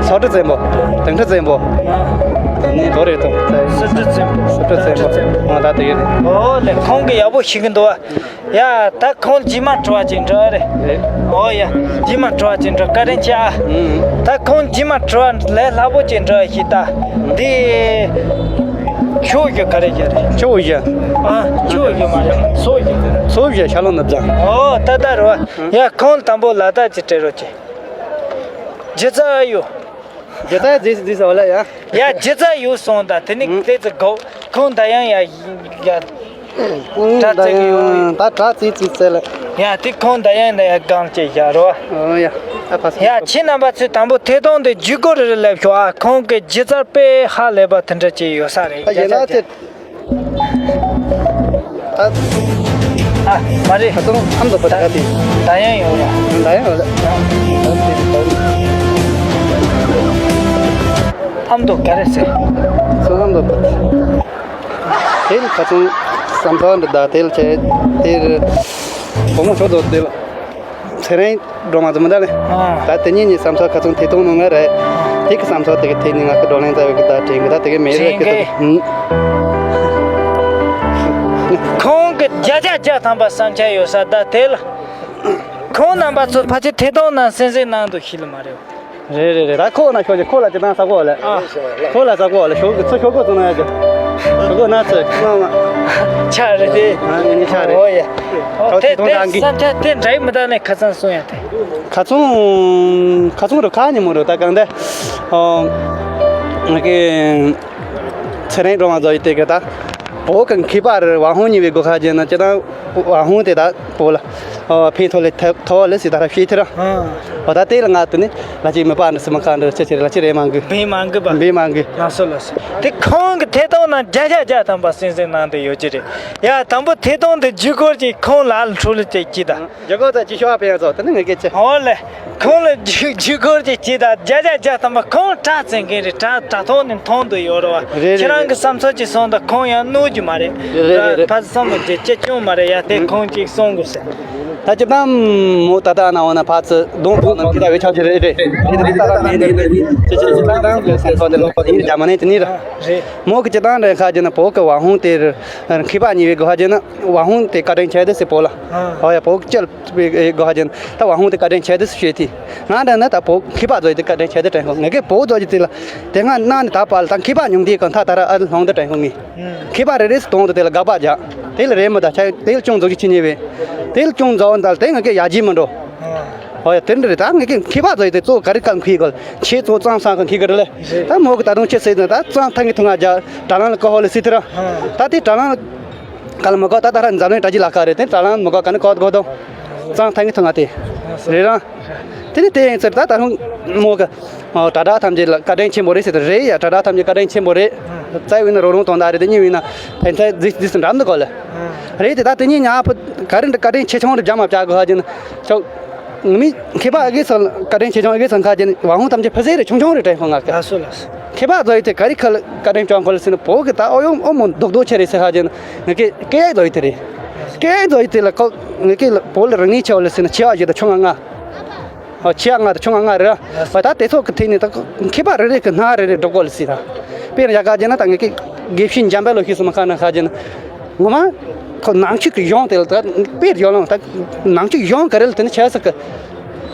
སོ་ཁྲི་བཙན་པོ། དིང་ཁྲི་བཙན་པོ། ཨ། ནི་ལོ་རེ་ཐོག་སོ་ཁྲི་བཙན་པོ། སོ་ཁྲི་བཙན་པོ། ཨ། ད་དེ་ཡོད་རེད། ཨོ་ལེ་ཁོང་གི་ཡག་པོ་ཤེས་གི་འདུག་བ། ཡ་ད་ཁོང་རྗེས་མ་དྲི་བ་ཅིག་འདྲི་རེད། རེད། ཨོ་ཡ། རྗེས་མ་དྲི་བ་ཅིག་འདྲི། བཀའ་དྲིན་ཆེ་ཨ། ཨུམ། ད་ཁོང་རྗེས་མ་དྲི་བ་ལས་སླ་པོ་ཅིག་འདྲི་ཞིག་ད། འདི། ཆུ་བོ་བཞི་ག་རེ་བཞི་རེད། ཆུ་བོ་བཞི། ཨ། ཆུ་བོ་བཞི་མ་རེད། མཚོ་བཞི། མཚོ་བཞི་ཤར་ལུང་ནུབ་བྱང་། ཨོ་ད་ད་རེད་བ། ཡ་ཁོང་དང་པོ་ལ་ད་ཅིག་དྲི་རོགས་གྱིས། སྒྱུ་རྩལ་ཡོད། སྒྱུ་རྩལ་རྫིག་རྫིག་ཟེར་བ་ལ་ཡ། ཡ་སྒྱུ་རྩལ་ཡོད་སོང་ད། དེ་ནི་ཨུམ། དེ་ཚོ་གོ། ཁོང་ད་ཡང་ཡ་ཡ། ཨུམ། དྲ་ད་ཚིག་ཡང་ཡོད། ད་དྲ་ཚིག་ཚིག་ཚེ་ལ། ཡ་དེ་ཁོང་ད་ཡང་ད་ཡ་གང་ཅེས་བཞག་རོ། ཨོ་ཡ། ཨ་ཕ་སི། ཡ་ཁྱེད་རྣམ་པ་ཚོས་དང་པོ་ཐད་གཏོང་དེ་བརྒྱུད་སྐུར་རེ་ལབ་ཤོག་ཨ། ཁོང་གི་སྒྱུ་རྩལ་དཔེ་ཧ་ལས་པ་དེ་འདྲ་ཅིག་ཡོད་ས་རེད། ཨ་ཡིན་ན་ཅི། ད། ཨ། མ་རེད། ད་ཚོ་ཨ་མདོ་པ་ད་ག་དེ། ད་ཡང་ཡོད་ལ། ད་ཡང་ཡོད་ལ། ཨ་མདོ་ག་རེ་ཟེར། སོ་ དེ་ལ་ཁ་ཚང་བསམ་ཚོར་འདི་ད་དེ་ལ་བྱས་དེ་རུ་བུ་མོ་ཆོག་ཚོ་དེ་ལ་ཚེ་རིང་སྒྲོལ་མ་ཚོ་མི་འདྲ་ལེ། ད་དེ་གཉིས་ནི་བསམ་ཚོར་ཁ་ཚང་ཐེ་གཏོང་ནོ་ང་རེད། དེ་གི་བསམ་ཚོར་དེ་གི་ཐད་ནས་ང་གི་བགྲོ་གླེང་རྩ་བའི་གི་ད་དྲན་གི་ད་དེ་གི་མེད་རེད་གི་ད། ཁོང་གི་བརྒྱ་ཆ་བརྒྱ་ཐམ་པ་བསམ་འཆར་ཡོད་ས་ད་དེ་ལ། ཁོང་རྣམ་པ་ཚོ་ཕལ་ཆེར་ཐད་གཏོང་ནང་གསན་གཟིགས་གནང་འདུག་ཤེས་ལ་མ་རེད། རེད་རེད་རེད། ད་ཁོ་ན་ཤོག་ཅིག་ཁོ་ལ་ཅི་དང་ས་གོ་ལ། ཨ། ཁོ་ལ་ས་གོ་ལ་ཤོག་གི་ཚུ་ཤོག་གོ་ཚུ་ན་ཡ་གི། ཤོག་གོ་ན་ཚུ་ཁོ་ན་མ། ཆ་རེད་དེ། ཨ་ནི་ཆ་རེད། ཨོ་ཡ། ཨོ་ཨོ་དེ་དེ་དེ་དང་གི་བསམ་འཆར་དེ་འདྲ་མི་ད་ནས་ཁ་ཚང་གསུང་ཡ་དེ། ཁ་ཚང་ཁ་ཚང་རུ་ཁ་ཉི་མོ་རུ་ད་གང་དེ། ཨོ། ང་གི་ཚེ་རིང་སྒྲོལ་མ་ཚོ་ཡི་དེ་གི་ད། བོད་གི་མཁས་པ་རེད། ཝང་ཧུང་གཉིས་པའི་སྒོ་ཁ་ཅན་ན་ཅི་དང་ཝང་ཧུང་དེ་ད་བོད་ལ་ཨོ་ཕན་ཐོགས་ལས་ཐ་ཐོགས་ལས་སི་ད་ར་ཤེས་ཐི་ར། ཨ། འོ་ད་དེ་ལ་ང་དེ་ནི་ལ་ཅིག་མི་པ་འདྲ་སི་མ་ཁ་འདྲ་ཅི་ཅི་རེད་ལ་ཅི་རེད་མང་གི། འབེན་མང་གི་པ། འབེན་མང་གི། ལགས་སོ་ལགས་སོ། དེ་ཁོང་གི་ཐད་གཏོང་ནང་བརྒྱ་ཆ་བརྒྱ་ཐམ་པ་གསན་གཟིགས་གནང་བསྡད་ཡོད་ཀྱི་རེད། ཡ་དང་པོ་ཐད་གཏོང་དེ་བརྒྱུད་སྐོར་གྱིས་ཁོང་ལ་འཕྲོ་ལ་བཅད་ཀྱི་ད། རྒྱ་གར་དང་ཅི་ཤོག་ཨ་ཕན་ཡ་ཚོ་དེ་ནི་ངེད་ཀྱི་ཅི། འོ་ལེ། ཁོང་ལ་བརྒྱུད་བརྒྱུད་སྐོར་གྱི་ཅི་ད་བརྒྱ་ཆ་བརྒྱ་ཐམ་པ་ཁོང་དྲ་བཙན་མཁན་རེད། དྲ་དྲ་ཐོག་ནས་མཐོང་དུ་ཡོད་རེད་བ། རེད་རེད་ཁྱེད་རང་གི་རེད། བསམ་ཚུལ་ཅིག་སོང་ད་ཁོང་ཡང་གནོད་རྒྱུ་མ་རེད། རེད་རེད་རེད། ཕ་བསམ་བློ་བྱེད་ཅི་སྐྱོང་མ་རེད་ཡ་དེ་ཁོང་ཅིག་གསུང་དགོས་ཟེར། ད་ཅི་ད་མོ་ད་ད་ན་འོ་ན་ཕ་ཚི་གདོང་ཐོག་ནམ་ཁྱི་ད་བའི་ཆ་ཅི་རེད་རེད་རེད་རེད་ད་ད་མེད་ནི་ནི་ཅི་ཅི་ཅི་ད་ད་ངས་སེམས་ཚོགས་དེ་ལོག་པ་དེ་ཡིན་རྒྱ་མ་ནས་དེ་ནི་ར། རེད། མོ་གི་ཅི་ད་རེད་ཁ་ཅི་ན་བོད་གི་ཝང་ཧུང་དེ་མཁས་པ་གཉིས་པའི་གོ་ཁ་ཅི་ན་ཝང་ཧུང་དེ་བཀའ་དྲིན་ཆེ་དེ་སི་བོད་ལ། ཨ། ཧོ་ཡ་བོད་གི་ཅི་པའི་སྒོ་ཧ་ཅན་ད་ཝང་ཧུང་དེ་བཀའ་དྲིན་ཆེ་དེ་སུ་ཤེས་ཏེ། ང་འདྲ་ན་ད་བོད་མཁས་པ་ཚོ་ཡི་དེ་བཀའ་དྲིན་ཆེ་དེ་དྲན་ཁོ་ངེད་ཀའི་བོད་ཚོ་ཡི་དེ་ལ་དེ་སྔ་གནང་ནས་ད་བར་ལ་ད་མཁས་པ་ཉུང་དེ་གང་ཐ་ད་ར་ཨ་ལྷོང་དེ་དྲན་ཁོ་ངེས། མཁས་པ་རེ་རེ་སུ་གཏོང་དུ་དེ་ལ་དགག་པ་རྒྱག་དེ་ལ་རེད་མི་ད་ཆ་དེ་ལ་ཅུང་རྫོགས་ཀྱི་ཕྱི་ཉེ་བས། དེ་ལ་ཅུང་རྫོགས་འདལ་དེ་ངེད་ཀའི་ཡ་ཇི་མི་འགྲོ། ཨ། ཧོ་ཡ་དེ་འདྲ་རེད། ད་ངེད་ཀའི་མཁས་པ་ཚོ་ཡི་དེ་གཙོ་བོ་ག་རེ་བཀའ་མཁས་གོ་ལ་ཆེ་གཙོ་གཙང་སང་གི་མཁས་གི་རེད་ལེ། རེད། ད་མོ་གི་ད་དུང་ཆེ་ཟེར་ན་ད་གཙང་ཐང་གི་ཐུང་ང་རྒྱ་དྲ་ལམ་ལ་ཀོ་ཧོ་ལེ་སི་ཐི་ར། ཨ། ད་དེ་དྲ་ལམ་ག་ལ་མི་གོ་ད་ད་ར་འཛམ་གླིང་དྲ་རྒྱ་ལ་ཁ་རེད་དེ་དྲ་ལམ་མི་གོ་ག་ནི་གོ་གོ་དོ། གཙང་ཐང་གི་ཐུང་ང་དེ། རེད་རང་། དེ་ནི་དེ་ཡིན་ཚེ་ད་ད་རུང་མོ་ག་དྲ་གྲགས་ཐམས་ཅད་ལ་བཀའ་དྲིན་ཆེན་པོ་རེད་ཟེར་དུ་རེད་ཡ། དྲ་གྲགས་ཐམས་ཅད་བཀའ་དྲིན་ཆེན་པོ་རེད། རྩ་བའི་ནི་རོགས་རོང་དོན་དག་རེད་དེ་གཉིས་བའི་ན་ཕན་ཚེ་རྫིས་རྫིས་སུ་འགྲམ་དུ་གོ་ལ། རེད་དེ་ད་དེ་གཉིས་ཉག་ཕུ་ག་རེ་འདྲ་བཀའ་དྲིན་ཆེ་ཆུང་རེ་བརྒྱ་མ་བྱ་དགོས་ཧ་ཅན་ཆོག་མི་མཁས་པ་ཨ་གེ་ཚང་བཀའ་དྲིན་ཆེ་ཆུང་ཨ་གེ་ཚང་ཁ་ཅན་ཝང་ཧུང་ཐམས་ཅད་ཕ་ཟེ་རེ་ཆུང་ཆུང་རེ་དྲན་ཁོ་ང་ག་ལགས་སོ་ལགས་སོ། མཁས་པ་ཚོ་ཡི་དེ་ག་རེ་ཁ་ལ་བཀའ་དྲིན་བསྐྱང་ཁོ་ལ་ཟེར་ན་བོད་གི་ད་ཨོ་ཡོམ་ཨོ་མོ་རྡོག་རྡོག་ཆེ་རེད་ཟེར་ཧ་ཅན་ངེད་ཀྱི་སྐད་ཡིག་ཚོ་ཡི་དེ་རེད། སྐད་ཡིག་ཚོ་ཡི་དེ་ལ་ཁོ་ངེད་ཀྱི་བོད་ལ་རང་ཉིད་ཆེ་བ་ལ་ཟེར་ན་ཆེ་བ་ཞིག་དང་ཆུང་ང་ང་། ཨོ་ཆེ་བ་ང་དང་ཆུང་ང་ང་རེད་ར། ད་དེ་ཚོ་གི་ཐད་ནས་ད་མཁས་པ་རེ་རེ་གི་སྣ་རེ་རེ་སྒྲོག་གོ་ལ་ཟེར་ར། དཔེར་ཡ་ག་ཅན་ན་ད་ངེད་ཀྱི་དགེ་བཤེས་འཇམ་དཔལ་ལོ་ཤེས་སུ་མ་ཁ་ན་ཧ་ཅན་ངོ་མ། ཁོ་ནང་ཆོས་ཀྱི་གཞུང་དེ་ལ་ད་དཔེར་ཡོད་ལང་ད་ནང་ཆོས་གཞུང་ག་རེ་ལ་དེ་ནི་ཆེ་ས་གི་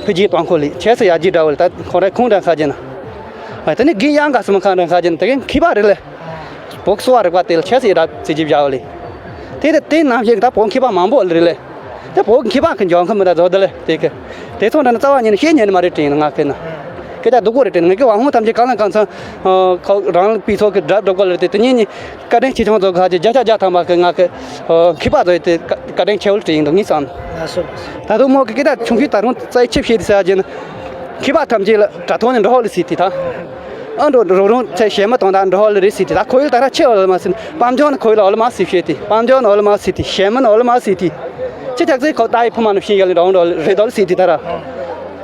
ཕུ་རྒྱས་གཏོང་ཁོ་ལི་ཆེ་ས་ཡ་རྒྱས་འདྲ་བོ་ལ་ད་ཁོང་ར་ཁུངས་འདྲ་ཁ་ཅན་ན། དེ་ནི་དགེ་ཡང་ག་སུ་མ་ཁ་འདྲ་ཁ་ཅན་ན་དེ་གི་མཁས་པ་རེ་ལས། བོད་གསོ་བ་རིག་པ་དེ་ལ་ཆེ་ས་ཡི་ར་རྩི་རྒྱས་བྱ་བོ་ལི། དེ་དེ་དེ་ནང་བཞིན་ད་བོད་མཁས་པ་མང་པོ་ལ་རེ་ལས། དེ་བོད་མཁས་པ་གི་འཇོན་ཁམས་མི་འདྲ་བཟོ་དེ་ལས་དེ་གི། དེ་ཚོ་འདྲ་ནི་རྩ་བ་ཉིད་ནས་ཤེས་ཉན་ནི་མ་རེད་དྲན་ང་ཁེ་ན། སྐད་ཆ་སྡུག་པོ་རེད་དྲན་ངེད་ཀྱི་ཝང་ཧུང་ཐམས་ཅད་གང་ལ་གང་འཚམ། ཁོ་རང་ལ་པི་ཚོ་གི་སྒྲ་སྒྲོག་གོ་ལ་རེད་དེ་དེ་གཉིས་གཉིས་བཀའ་དྲིན་ཆེ་ཆུང་ཚོ་གི་ཧ་ཅི་བརྒྱ་ཆ་བརྒྱ་ཐམ་པ་གི་ང་གི་མཁས་པ་ཚོ་ཡི་དེ་བཀའ་དྲིན་ཆེ་བོ་ལ་དྲན་འདུག་ངས་བསམ། ལགས་སོ་ལགས་སོ། ད་དུང་མོ་གི་སྐད་ཆ་ཆུང་ཤོས་ད་རུང་རྩ་ཡི་ཆིབས་ཤེས་དེ་ཟེར་ཡ་ཅན། མཁས་པ་ཐམས་ཅད་ལ་དྲ་ཐོག་ནས་འགྲོ་ཧོ་ལ་སྲིད་དེ་ད། ཨ་འགྲོ་རོགས་རོང་ཚེ་གཞན་མི་དང་ད་འགྲོ་ཧོ་ལ་རེད་སྲིད་དེ་ད་ཁོ་ཡིས་ད་ར་ཆེ་བ་ལ་མ་སྲིད་པམ་ཇོན་ཁོ་ཡིས་ལ་འོ་ལ་མ་སྲིད་ཤེས་དེ་པམ་ཇོན་འོ་ལ་མ་སྲིད་དེ་གཞན་མི་འོ་ལ་མ་སྲིད་དེ། ཅི་ཐག་ཚེ་ཁོ་ད་ཡི་ཕུ་མ་ནུ་ཤིང་ཡ་ལ་འགྲོ་འགྲོ་རེད་དོ་ལ་སྲིད་དེ་ད་ར།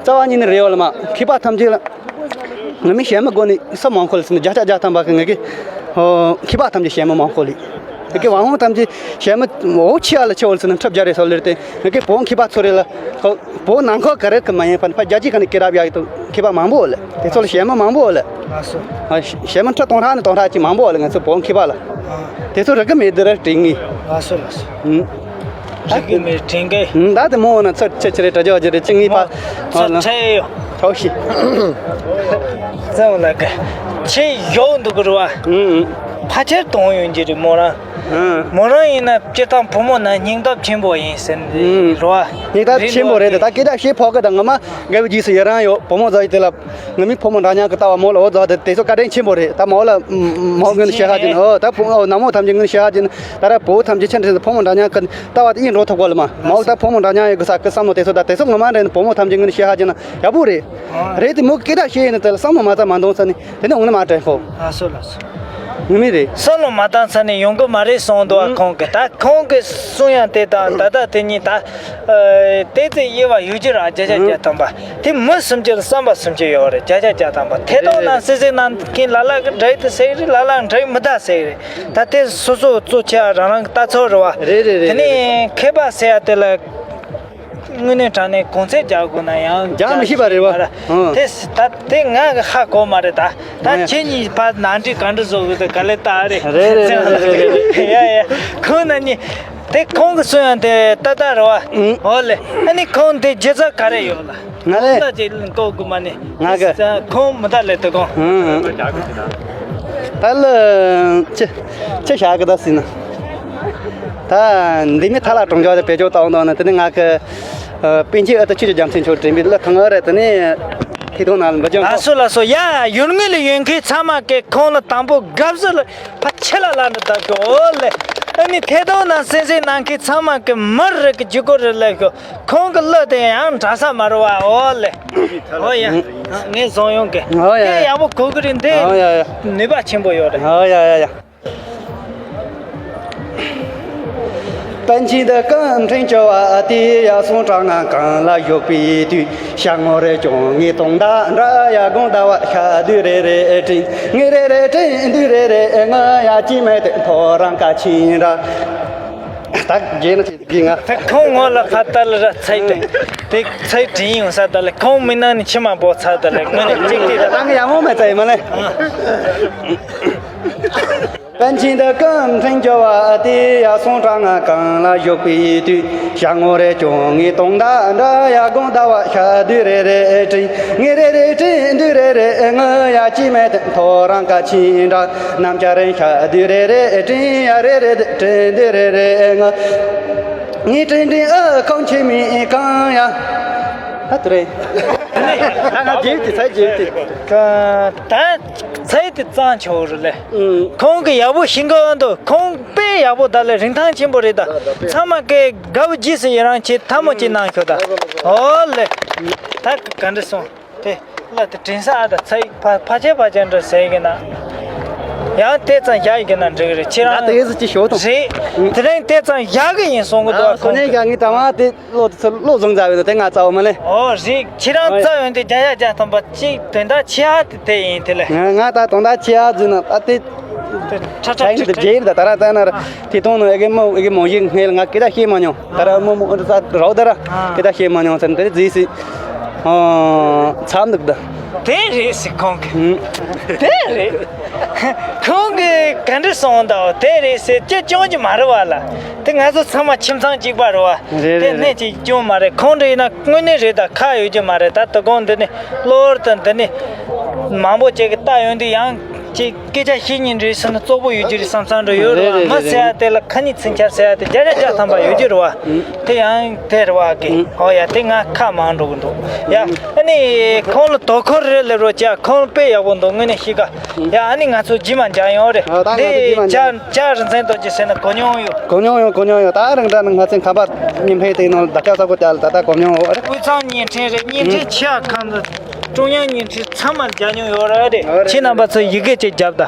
རྩ་བ་ཉིད་ནས་རེད་འོ་ལ་མ་མཁས་པ་ཐམས་ཅད་ལ། ང་མི་གཞན་མི་དགོས་ནི་ས་མང་ཁོ་ལ་སྲིད་ནི་བརྒྱ་ཆ་བརྒྱ་ཐམ་པ་གི་ངེད་ཀྱི། མཁས་པ་ཐམས་ཅད་གཞན་མི་མང་ཁོ་ལི། དེ་གི་ཝང་ཧུང་ཐམས་ཅད་གཞན་མི་འོ་ཆེ་བ་ལ་ཆེ་བ་ལ་སྲིད་ནི་འཁྲབ་རྒྱ་རེད་སོ་ལེར་ཏེ་ངེད་ཀྱི་བོད་མཁས་པ་ཚོ་རེད་ལ། བོད་ནང་ཁོག་ག་རེ་གི་མ་ཡིན་ཕན་ཕ་རྒྱ་ཅི་ག་ནས་སྐད་རབ་ཡག་ཡོད་དོ་མཁས་པ་མང་པོ་ལ་དེ་ཚོ་ལ་གཞན་མི་མང་པོ་ལ། ལགས་སོ། གཞན་མི་ཁྲི་སྟོང་ཕྲག་ནས་སྟོང་ཕྲག་ཅིག་མང་པོ་ལ་ང་ཚོ་བོད་མཁས་པ་ལ། དེ་ཚོ་རིག་གི་མེད་དེ་ར་དྲན་ངེས། ལགས་སོ་ལགས་སོ། རིག་གི་མེད་དྲན་གི། ད་དེ་མོ་ན་ཚར་ཆེ་ཆེ་རེ་དྲ་རྒྱ་རྒྱ་རེ་ཅི་ངེས་པ། ཚར་ཆེ་ཡོ། ཐོག་ཤི། ཙང་ལ་གི། ཆེ་ཡོ་འདུག་གི་རུ་བ། ཕ་ཆེར་གཏོང་ཡོང་གི་རེད་མོ་རང་། མོ་རང་ཡིན་ན་སྤྱིར་བཏང་བུ་མོ་ན་སྙིང་སྟོབས་ཆེན་པོ་ཡིན་ཟེར་ནས་རོ། སྙིང་སྟོབས་ཆེན་པོ་རེད་དེ་ད་སྐད་ཆ་བཤད་ཕོག་གི་དང་ངོ་མ་དགའ་བའི་རྗེས་སུ་ཡི་རང་ཡོད་བུ་མོ་ཚོ་ཡི་དེ་ལ་ང་མི་ཕོ་མོ་འདྲ་མཉམ་གི་ལྟ་བ་མོ་ལ་འོ་ཚོ་དེ་དེ་ཚོ་བཀའ་དྲིན་ཆེན་པོ་རེད་ད་མོ་ལ་མོ་ངོས་ནས་བཤད་ཧ་ཅིན་ཨོ་ད་བུ་ཨོ་ན་མོ་ཐམས་ཅད་ངོས་ནས་བཤད་ཧ་ཅིན་ད་ར་བུ་ཐམས་ཅད་ཆེན་ཁྲིན་ཕོ་མོ་འདྲ་མཉམ་གི་ལྟ་བ་དེ་ཡིན་འགྲོ་ཐུབ་གོ་ལ་མ་མོ་ད་ཕོ་མོ་འདྲ་མཉམ་ཡི་གི་ས་གི་བསམ་བློ་དེ་ཚོ་ད་དེ་ཚོ་ངོ་མ་རེད་བུ་མོ་ཐམས་ཅད་ངོས་ནས་བཤད་ཧ་ཅིན་ཡག་པོ་རེད། རེད་དེ་མོ་སྐད་གྲགས་ཤེས་ཡིན་ན་དེ་ལ་བསམ་བློ་མ་ཚ་མ་འདོང་ས་ནི་དེ་ནས་འོང་ནི་མ་དྲན་ཧོ། ལགས་སོ་ལགས་སོ། ངོ་མ་རེད། བསམ་བློ་མ་བཏང་ས་ནས་ཡོང་གི་མ་རེད་གསུངས་འདུག་བ། ཨང་། ཁོང་གིས། ད་ཁོང་གིས་གསུང་ཡང་དེ་དང་ད་ལྟ་དེ་གཉིས་ད་ཨ་དེ་ཚོ་དབྱེ་བ་ཡོད་ཀྱི་རེད། བརྒྱ་ཆ་བརྒྱ་ཐམ་པ་དེ་མི་སུམ་ཅུ་ལ་བསམ་པ་སུམ་ཅུ་ཡོད་རེད། བརྒྱ་ཆ་བརྒྱ་ཐམ་པ། ཐད་གཏོང་ནང་གསལ་གསལ་གནང་མཁན་ལ་ལ་གི་འདྲ་ཡི་དེ་ཟེར་རེད། ལ་ལ་འདྲ་ཡི་མི་ད་ཟེར་རེད། ད་དེ་སོ་སོ་གཙོ་ཆེ་རང་རང་གི་ལྟ་ཚུལ་རེད་བ། རེད་རེད་རེད། དེ་ནས་མཁས་པ་ཟེར་ཡ་དེ་ལ། དངོས་གནས་དྲང་གནས་གོང་ཚད་རྒྱག་དགོས་ན་ཡང་རྒྱག་མི་ཤེས་པ་རེད་བ། རྒྱག་ཤེས་པ་རེད། ཨང་། དེ་ད་དེ་ང་གི་ཧ་གོ་མ་རེད་ད། ད་ཨང་། ཁྱེད་གཉིས་ཕར་ནང་འགྲིག་ག་འདྲ་བཟོ་དགོས་དེ་ག་ལེ་ད་རེད། རེད་རེད་རེད་རེད། ཡ་ཡ། ཁོང་ན་ནི་དེ་ཁོང་གི་གསུང་ཡང་དེ་ཏག་ཏག་རེད་བ། ཨང་། འོ་ལེ། ཨ་ནི་ཁོང་དེ་རྒྱུ་ཚབ་ག་རེ་ཡོད་ལ། ང་ལེ། ཁོང་ལ་ཅིག་གོ་དགོས་མ་ནི། ང་གི། ཁོང་མི་ད་ལེ་དེ་ཁོང་། ཨང་ཨང་། ད་ལ་ཅི་ཅི་བྱ་གི་ད་ཟིན་ན། ད་འདི་མི་ཐ་ལ་གྲོང་ཆོག་དེ་བེད་སྤྱོད་བཏང་བཏང་ན་དེ་ནི་ང་གི་ཨ་པཎ་ཆེན་ཨ་ཏི་ཆོས་ཀྱི་རྒྱལ་མཚན་མཆོག་དྲན་པའི་གླུ་ཐང་ཨ་རེད། དེ་ནི་ཐིག་ཐོང་ནང་ལ་འབུལ་ཀྱང་། ལགས་སོ་ལགས་སོ། ཡ་ཡུལ་དངོས་ལ་ཡོད་མཁན་ཚང་མ་གི་ཁོང་ལ་དང་པོ་དགའ་བསུ་ལ་ཕ་ཆེ་ལ་ལ་འདྲ་བཏབ་ཤོག་འོ་ལེ། ཨ་ནི་ཐད་གཏོང་ནང་གསན་གཟིགས་གནང་མཁན་ཚང་མ་གི་མི་རེ་གི་ལྗིད་ཁོག་རེ་སླེབས་ཤོག་ཁོང་གི་གླུ་དེ་ཡང་འདྲ་ས་མ་རེད་བ། འོ་ལེ། འོ་ཡ། ངས་བཟང་ཡོང་གི། འོ་ཡ་ཡ། དེ་ཡག་པོ་གོ་གི་རེད། འདི། འོ་ཡ་ཡ། ནུས་པ་ཆེན་པོ་ཡོད་རེད། འོ་ཡ་ཡ་ཡ། པཎ་ཆེན་འདི་ཀུན་མཁྱེན་བཅོལ་བ་དེ་ཡ། སོང་གྲང་ང་གང་ལ་བཞུགས་པའི་དུས། ཞག་ངོ་རེ་བྱུང་ངས་དུང་བརྡ་འདྲ་ཡ། དགོང་ཟླ་བ་ཤར་དུས་རེ་རེ་དྲན། ངས་རེ་རེ་དྲན་དུས་རེ་རེ་ངུ་ཡ། སྐྱིད་མེད་དེ་ཐོ་རངས་ཀ་ཆེན་འདྲ། ད་རྒྱན་ན་ཆེ་གི་ང་། ད་ཁོང་ངོ་ལ་ཕ་ཏར་ལ་ར་ཚད་དེ། དེ་ཚད་དྲན་ཡོང་ས་ད་ལ་ཁོང་མི་ནང་ནས་ཕྱི་མ་འབོག་ཚར་ད་ལ་ངོ་ནས་གཅིག་དེ་ད། ད་ང་ཡག་མོ་མེད་ཚ་ཡིན་མ་ལེ། པཎ་ཆེན་འདི་ཀུན་མཁྱེན་བཅོལ་བ་དེ་ཡ། སོང་གྲང་ང་གང་ལ་བཞུགས་པའི་དུས། ཞག་ངོ་རེ་བྱུང་ངས་དུང་བརྡ་འདྲ་ཡ། དགོང་ཟླ་བ་ཤར་དུས་རེ་རེ་དྲན། ངས་རེ་རེ་དྲན་དུས་རེ་རེ་ངུ་ཡ། སྐྱིད་མེད་དེ་ཐོ་རངས་ཀ་ཆེན་འདྲ། ནམ་ཞག་རེ་ཤར་དུས་རེ་རེ་དྲན་ཡ། རེ་རེ་དྲན་དུས་རེ་རེ་ངུ། ངས་དྲན་དྲན་ཨ་ཁོང་ཁྱེད་མིན་གང་ཡ། ད་དུ་རེད། ད་ང་རྗེས་ཀྱི་ཚད་རྗེས་ཀྱི། ད་ཚད་དེ་གཙང་ཆེ་བོ་རེད་ལེ། ཨུམ། ཁོང་གི་ཡག་པོ་ཤེས་གི་འདུག་ཁོང་དཔེ་ཡག་པོ་ད་ལེ་རིན་ཐང་ཆེན་པོ་རེད་ད། ཚང་མ་གི་དགའ་བོ་རྗེས་སུ་ཡི་རང་བྱེད་ཐལ་མོ་ཅིག་གནང་ཤོག་ད། ཨོ་ལེ། ད་ག་འདྲ་སོང་། དེ་ལ་དེ་དྲན་ས་ཨ་ད་ཚ་ཡིག་ཕ་ཕ་ཆེ་ཕ་ཆེ་འདྲ་ཟེར་གི་ན། ཡང་དེ་ཙམ་བཞག་ཡི་གི་ན་འགྲིག་གི་རེད། ཁྱེད་རང་ད་དེ་ཟིག་ཅིག་ཞོག་དང་། རེད། དེ་རིང་དེ་ཙམ་བཞག་གི་ཡིན་གསུང་གི་འདུག་ཨ་ཁོ་ཁོང་ནས་གིས། བཞག་ངས་དྲང་བ་དེ་བློ་དེ་ཚོ་བློ་བཟང་མཛའ་བའི་དེ་ང་རྩ་བ་མ་ལེན། ཨོ་རེད། ཁྱེད་རང་རྩ་ཡོན་དེ་བརྒྱ་ཆ་བརྒྱ་ཐམ་པ་གཅིག་དོན་དག་ཆེ་ཨ་དེ་དེ་ཡིན་དེ་ལས། ང་ང་ད་དོན་དག་ཆེ་ཨ་ཟིན་ན་ད་དེ། ཁྲ་ཁྲ་ཁྲ་ཁྲ་ཁྲ་ཁྲ་ཁྲ་ད་ར་ད་ན་ར་དེ་དོན་ནི་ཨེ་གེ་མོ་ཨེ་གེ་མོ་ཡིག་སྔས་ལ་ང་སྐད་ཆ་བཤད་མ་མྱོང་། ད་ར་མོ་མོ་ཨ་ད་རོ་ད་ར་སྐད་ཆ་བཤད་མ་མྱོང་ཟེར་ནས་དེ་རྗེས་སུ་ཨ་མཚམས་འདུག་ད། དེ་རེད་ཟེར་ཁོང་གིས། ཨུམ། དེ་རེད། ཁོང་གིས་ག་འདྲ་གསུངས་འདུག་དེ་རེད་ཟེར་ཅི་ཅུང་ཅི་མ་རེད་བ་ལ། དེ་ང་ཚོ་ཚང་མ་ཁྱིམ་ཚང་གཅིག་པ་རེད་བ། རེད་དེ་རེད་གནས་རེད། གཅིག་ཅུང་མ་རེད། ཁོང་འདྲ་ཡིན་ན་དངོས་གནས་རེད། ད་ཁ་ཡོད་རྒྱུ་མ་རེད། ད་དོ་དགོང་འདི་ནས་གློ་བུར་དུ་འདི་ནས་མང་པོ་ཅིག་གིས་ལྟ་ཡོང་དུས་ཡང་ཅིག་སྐད་ཆ་བཤད་སྙིང་འདོད་སོང་ན་བཙོག་པོ་ཡོད་རྒྱུ་རེད་བསམ་བསམ་འདྲ་ཡོད་རེད་བ། རེད་རེད་མི་རེད་ཟེར་ཡ་རེད། དེ་ལ་ཁ་ཉིན་ཚིག་འཁྱར་ཟེར་ཡ་དེ་བརྒྱ་ཆ་བརྒྱ་ཐམ་པ་ཡོད་རྒྱུ་རེད་བ། ཨུ། དེ་ཡང་དེ་རེད་བ་གི། ཨུ། ཨོ་ཡ་དེ་ང་ཁ་མང་འགྲོ་གི་འདུག་ཡ། ཨ་ནི་ཁོང་ལ་དོ་ཁུར་རེ་སླེབས་རོགས་བྱ། ཁོང་དཔེ་ཡག་པོ་འདུག་དངོས་གནས་གཤིས་ཀ། ཡ་ཨ་ནི་ང་ཚོ་རྗེས་མ་མཇལ་ཡོང་རེད། ཨ་ད་ང་ཚོ་རྗེས་མ་མཇལ། དེ་ཇ་ཇ་རིན་ཆེན་རྡོ་རྗེ་ཟེར་ན་གོ་མྱོང་ཡོད། གོ་མྱོང་ཡོད། གོ་མྱོང་ཡོད། ད་རིང་འདྲ་ནི་ང་ཚོའི་ཁམས་པ་མི་ཕེབས་དེ་ནང་ལ་ད་ལྟ་ས་གོ་ལྟ་ལ་ད་ལྟ་གོ་མྱོང་ཡོད་རེད། དབུས་གཙང་བརྙན་འཕྲིན་རེད། བརྙན་འཕྲིན་ཆེ་བ་ཁམས་ཚོ་ཀྲུང་དབྱང་བརྙན་འཕྲིན་ཚང་མ་མཇལ་མྱོང་ཡོད་རེད། ཨ་རེད། ཁྱེད་རྣམ་པ་ཚོ་ཡི་གེ་ཅིག་རྒྱབ་ད།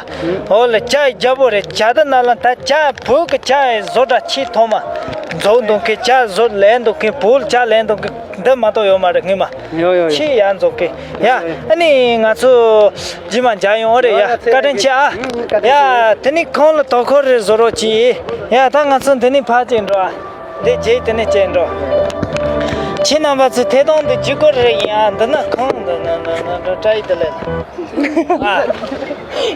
ཨོ་ལེ་ཇ་ཡི་རྒྱ་པོ་རེད། ཇ་ད་ན་ལ་ད་ཇ་བོད་ཀྱི་ཇ་ཡི་བཟོ་གྲྭ་ཆེས་ཐོག་མ་འཛུགས་འདུག་མཁན། ཇ་བཟོ་ལས་འདུག་མཁན། བོད་ཇ་ལས་འདུག་མཁན་འདི་མ་གཏོགས་ཡོད་མ་རེད་སྔོན་མ། ཡོ་ཡོ་ཡོ། ཆེས་ཡར་འཛུགས་མཁན། ཡ། ཡོ་ཡོ། ཨ་ནི་ང་ཚོ་རྗེས་མ་མཇལ་ཡོང་། ཨོ་རེད། ཡ་ཡ་བཀའ་དྲིན་ཆེ་ཨ། ཨུ་ཨུ་བཀའ་དྲིན་ཆེ། ཡ་དེ་ནི་ཁོང་ལ་དོ་ཁུར་རེ་བཟོ་རོགས་གྱིས། ཡ་ད་ང་ཚོ་འདི་ནས་ཕར་ཅིག་འགྲོ་ཨ། འདི་རྗེས་དེ་ནས་ཅིག་འགྲོ། ཁྱེད་རྣམ་པ་ཚོ་ཐད་གཏོང་འདི་ལྗིད་ཁོག་རེ་ཡིན་ཨ། འདི་ན་ཁོང་འདི་ན་ན་ན་འགྲོ་བཀྲ་ཤིས་བདེ་ལེགས། ཨ།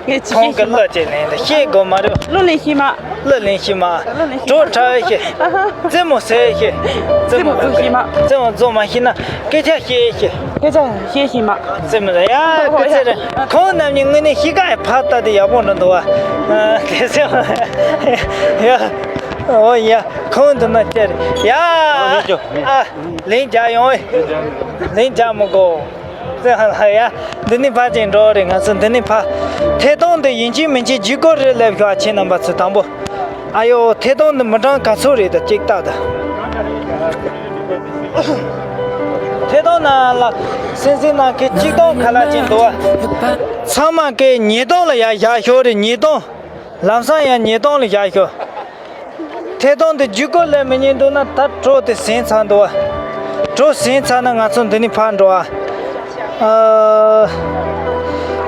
ངས་ཅི་ཁོང་གི་ཤེས་ཤེས་མ། གླུ་ཅིག་ལེན་འདི་ཤེས་དགོས་མ་རེད། གླུ་ལེན་ཤེས་མ། གླུ་ལེན་ཤེས་མ། གླུ་ལེན་ཤེས་མ། བྲོ་འཁྲབ་ཤེས། ཨ་ཧ། རྩེད་མོ་རྩེ་ཤེས། རྩེད་མོ་རྩེ་ཤེས་མ། རྩེད་མོ་རྩེ་མ་ཤེས་ན་སྐད་ཆ་བཤད་ཤེས། སྐད་ཆ་བཤད་ཤེས་མ། རྩེད་མོ་ཡ་ཨོ་སྐད་ཆ་ཡ། རེད། ཁོང་རྣམ་གཉིས་དངོས་གནས་གཤིས་ཀ་ཡི་ཕར་ལྟ་དུས་ཡག་པོ་འགྲོ་འདུག་བ། ཨ་དེ་ཚེ་ཡ། ཨོ་ཡ། ཁོང་འདི་ན་ཅེར་ཡ། ཨ་ལེན་རྒྱག་ཡོང་ཨེ། ལེན་རྒྱག་མི་དགོས། ཙེ་ཧ་ལ་ཡ། འདི་ནས་ཕར་ཅིག་འགྲོ་རེད། ང་ཚོ་འདི་ནས་ཕར། ཐད་གཏོང་འདི་ཡིན་གཅིག་མིན་གཅིག་ལྗིད་ཁོག་རེ་སླེབས་ཤོག་ཨ། ཁྱེད་རྣམ་པ་ཚོ་དང་པོ། ཨ་ཡོ་ཐད་གཏོང་འདི་མི་གྲངས་ག་ཚོད་རེད་ད་ཅིག་ལྟ་ད། ཐད་གཏོང་ནང་ལ་སེམས་སེམས་ནང་གི་གཅིག་སྟོང་ཁ་ལག་ཅིག་འདུག་བ། ཚང་མ་གི་ཉིས་སྟོང་ལ་ཡ་བཞག་ཤོག་རེད། ཉིས་སྟོང་། ལམ་སང་ཡང་ཉིས་སྟོང་ལ་བཞག་ཤོག་ཐད་གཏོང་དེ་བརྒྱུད་སྐུར་ལས་མི་ཉན་འདུག་ན། ད་གྲོ་དེ་ཟིན་ཚར་འདུག་བ། གྲོ་ཟིན་ཚར་ན་ང་ཚོ་འདི་ནས་ཕར་འགྲོ་ཨ། ཨ།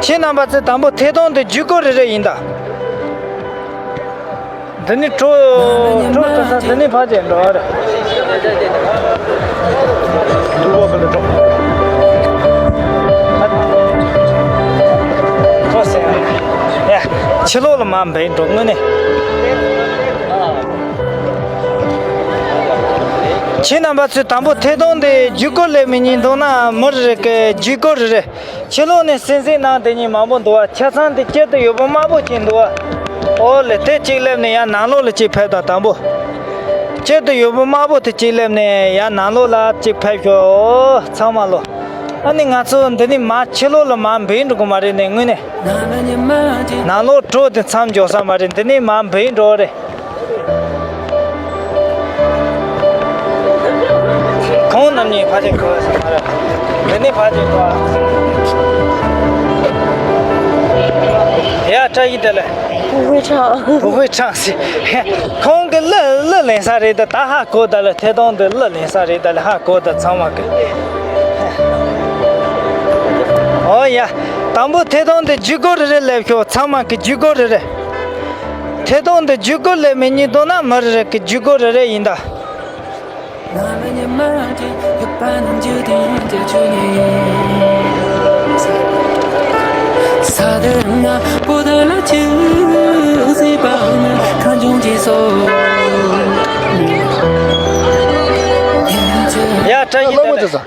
ཁྱེད་རྣམ་པ་ཚོས་དང་པོ་ཐད་གཏོང་དེ་བརྒྱུད་སྐུར་རེ་རེ་ཡིན་ད། འདི་ནི་གྲོ། གྲོ་དེ་ས་འདི་ནི་ཕ་ཅན་འགྲོ་རེད། གྲོ་ཟེར་ཡ། ཕྱི་ལོགས་ལ་མར་འབེབས་འགྲོ་དངོས་གནས། ཁྱེད་རྣམ་པ་ཚོས་དང་པོ་ཐད་གཏོང་དེ་བརྒྱུད་སྐུར་ལས་མི་ཉན་འདུག་ན་མི་རེ་རེ་གི་བརྒྱུད་སྐུར་རེ་རེ། ཕྱི་ལོགས་ནས་གསན་གཟིགས་གནང་དེ་གཉིས་མང་པོ་འདུག་བ། ཆ་ཚང་དེ་དཀྱིལ་དུ་ཡོད་པོ་དམར་པོ་ཅིག་འདུག་བ། ཨོ་ལེ་དེ་གཅིག་སླེབས་ནས་ཡར་ནང་ལོགས་ལ་གཅིག་ཕེབས་དང་། དང་པོ། དཀྱིལ་དུ་ཡོད་པོ་དམར་པོ་དེ་གཅིག་སླེབས་ནས་ཡར་ནང་ལོགས་ལ་གཅིག་ཕེབས་ཤོག་ཨོ་ཚང་མ་ལོ། ཨ་ནི་ང་ཚོ་འདི་ནས་མར་ཕྱི་ལོགས་ལ་མར་འབེབས་འགྲོ་གི་མ་རེད་ནས་དངོས་གནས། ནང་ལོགས་གྲོ་དེ་མཚམས་འཇོག་ས་མ་རེད། འདི་ནས་མར་འབེབས་འགྲོ་རེད། ཁོང་རྣམ་གཉིས་ཕ་ཅིག་གོ་ས་མ་རེད། འདི་ནས་ཕ་ཅིག་གོ། ཡ་བཀྲ་ཤིས་བདེ་ལེགས། 不会唱。 不会唱是། ཁོང་གི་གླུ་གླུ་ལེན་ས་རེད་ད། ད་ཧ་གོ་ད་ལ། ཐད་གཏོང་དེ་གླུ་ལེན་ས་རེད་ད་ལ། ཧ་གོ་ད་ཚང་མ་གི། ཨོ་ཡ། དང་པོ་ཐད་གཏོང་དེ་བརྒྱུད་སྐུར་རེ་རེ་སླེབས་ཤོག་ཚང་མ་གི་བརྒྱུད་སྐུར་རེ་རེ། ཐད་གཏོང་དེ་བརྒྱུད་སྐུར་ལས་མི་ཉན་འདུག་ན་མི་རེ་རེ་གི་བརྒྱུད་སྐུར་རེ་རེ་ཡིན་ད། ཡ་བཀྲ་ཤིས་བདེ་ལེགས།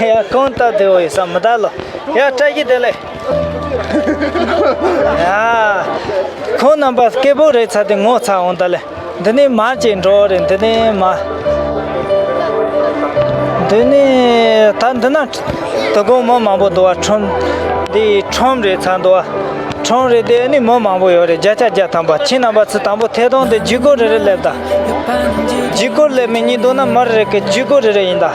ཡ་གོང་ལྟ་བདེ་བོ་ཡོད་ས་མི་ད་ལོ། ཡ་བཀྲ་ཤིས་བདེ་ལེགས། ཡ། ཁོང་རྣམ་པ་སྐད་པོ་རེད་ཚ་དེ་ངོ་ཚ་འོང་ད་ལེ། འདི་ནས་མར་ཅིག་འགྲོ་རེད། འདི་ནས་མར། འདི་ནས་ད་འདི་ན་དོ་དགོང་མི་མང་པོ་འདུག་བ། ཁྲོམ་འདི་ཁྲོམ་རེད་ཚ་འདུག་བ། ཁྲོམ་རེད་དེ་ནི་མི་མང་པོ་ཡོད་རེད། བརྒྱ་ཆ་བརྒྱ་ཐམ་པ། ཁྱེད་རྣམ་པ་ཚོ་དང་པོ་ཐད་གཏོང་དེ་བརྒྱུད་སྐུར་རེ་རེ་སླེབས་ད། བརྒྱུད་སྐུར་ལས་མི་ཉན་འདུག་ན་མི་རེ་རེ་གི་བརྒྱུད་སྐུར་རེ་རེ་ཡིན་ད།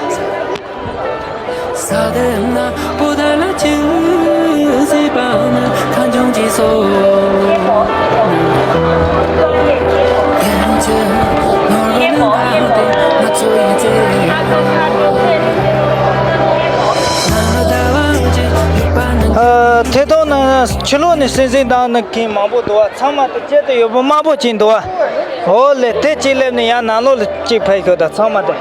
ཨ། ཐད་གཏོང་ནང་ཕྱི་ལོགས་ནས་གསན་གཟིགས་གནང་མཁན་མང་པོ་འདུག་བ། ཚང་མ་དེ་དཀྱིལ་དུ་ཡོད་པོ་དམར་པོ་ཅིག་འདུག་བ། འོ་ལེ་དེ་གཅིག་སླེབས་ནས་ཡར་ནང་ལོགས་ལ་གཅིག་ཕེབས་ཤོག་ད་ཚང་མ་དེ།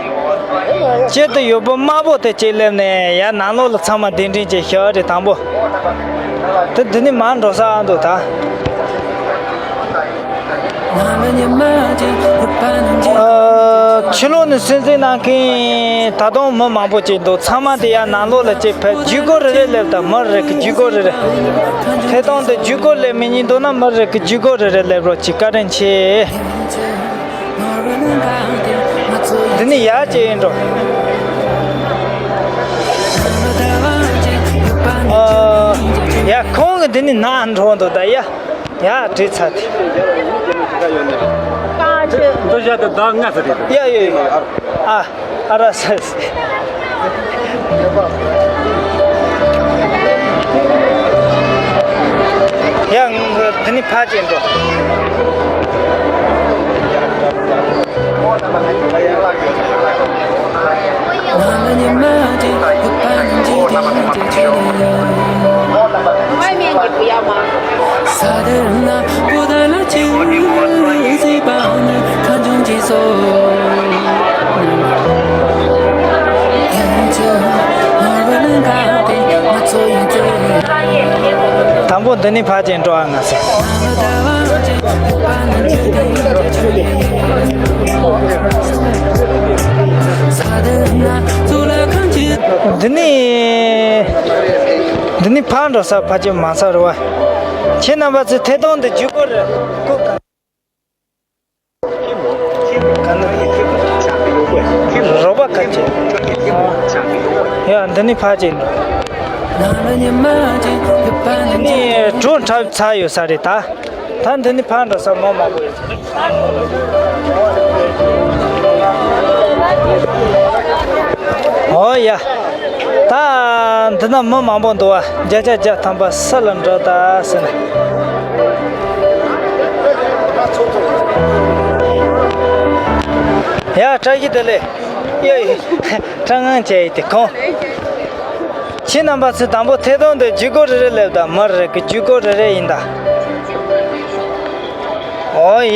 དཀྱིལ་དུ་ཡོད་པོ་དམར་པོ་དེ་གཅིག་སླེབས་ནས་ཡར་ནང་ལོགས་ལ་ཚང་མ་གདན་འདྲེན་བྱེད་ཤོག་རེད་དང་པོ། དེ་འདི་ནས་མར་འགྲོ་ས་ཨ་འདུག་ད། ཨ། ཕྱི་ལོགས་ནས་གསན་གཟིགས་གནང་མཁན་ད་དུང་མི་མང་པོ་ཅིག་འདུག་ཚང་མ་དེ་ཡར་ནང་ལོགས་ལ་གཅིག་ཕེབས། བརྒྱུད་སྐུར་རེ་རེ་སླེབས་དང་། མི་རེ་གི་བརྒྱུད་སྐུར་རེ་རེ། ཐད་གཏོང་དེ་བརྒྱུད་སྐུར་ལས་མི་ཉན་འདུག་ན་མི་རེ་གི་བརྒྱུད་སྐུར་རེ་རེ་སླེབས་རོགས་གྱིས། བཀའ་དྲིན་ཆེ། འདི་ནི་ཡར་ཅིག་ཡིན་འགྲོ། ཨ། ཡ་ཁོང་གི་འདི་ནི་ནང་འགྲོ་འདུག་ད་ཡ། ཡ་བྲིས་ཚར་དེ། འདི་བཞག་དེ་ཟླ་ལྔ་ཙམ་རེད། ཡ་ཡོད་ཡོད། ཨ། ཨ་ར་ས་ས། ཡ་འདི་ནི་ཕ་ཅན་འགྲོ། དང་པོ་འདི་ནི་ཕ་ཅན་འགྲོ་ཨ་ང་ས། འདི་ནི། འདི་ནི་ཕར་འགྲོ་ས་ཕ་ཅན་མ་ས་རུ་བ། ཁྱེད་རྣམ་པ་ཚོས་ཐད་གཏོང་འདི་བརྒྱུད་སྐུར་རེ། རོགས་པ་ག་ཅེ། ཡ་འདི་ནི་ཕ་ཅན། འདི་ནི་གྲོ་འཁྲབ་ཚར་ཡོད་ས་རེད་ད། ད་འདི་ནི་ཕར་འགྲོ་ས་མི་མང་པོ་ཡོད། ཨོ་ཡ། ད་འདི་ན་མི་མང་པོ་འདུག་བ། བརྒྱ་ཆ་བརྒྱ་ཐམ་པ་ས་ལ་འགྲོ་ད་ཟེར་ནས། བཀྲ་ཤིས་བདེ་ལེགས། ཡ་ཡ། ཁྲ་ངང་བྱས་ཡི་དེ་ཁོང་། ཁྱེད་རྣམ་པ་ཚོས་དང་པོ་ཐད་གཏོང་དེ་བརྒྱུད་སྐུར་རེ་རེ་སླེབས་དང་། མར་རེ་གི་བརྒྱུད་སྐུར་རེ་རེ་ཡིན་ད། ཨོ་ཡ།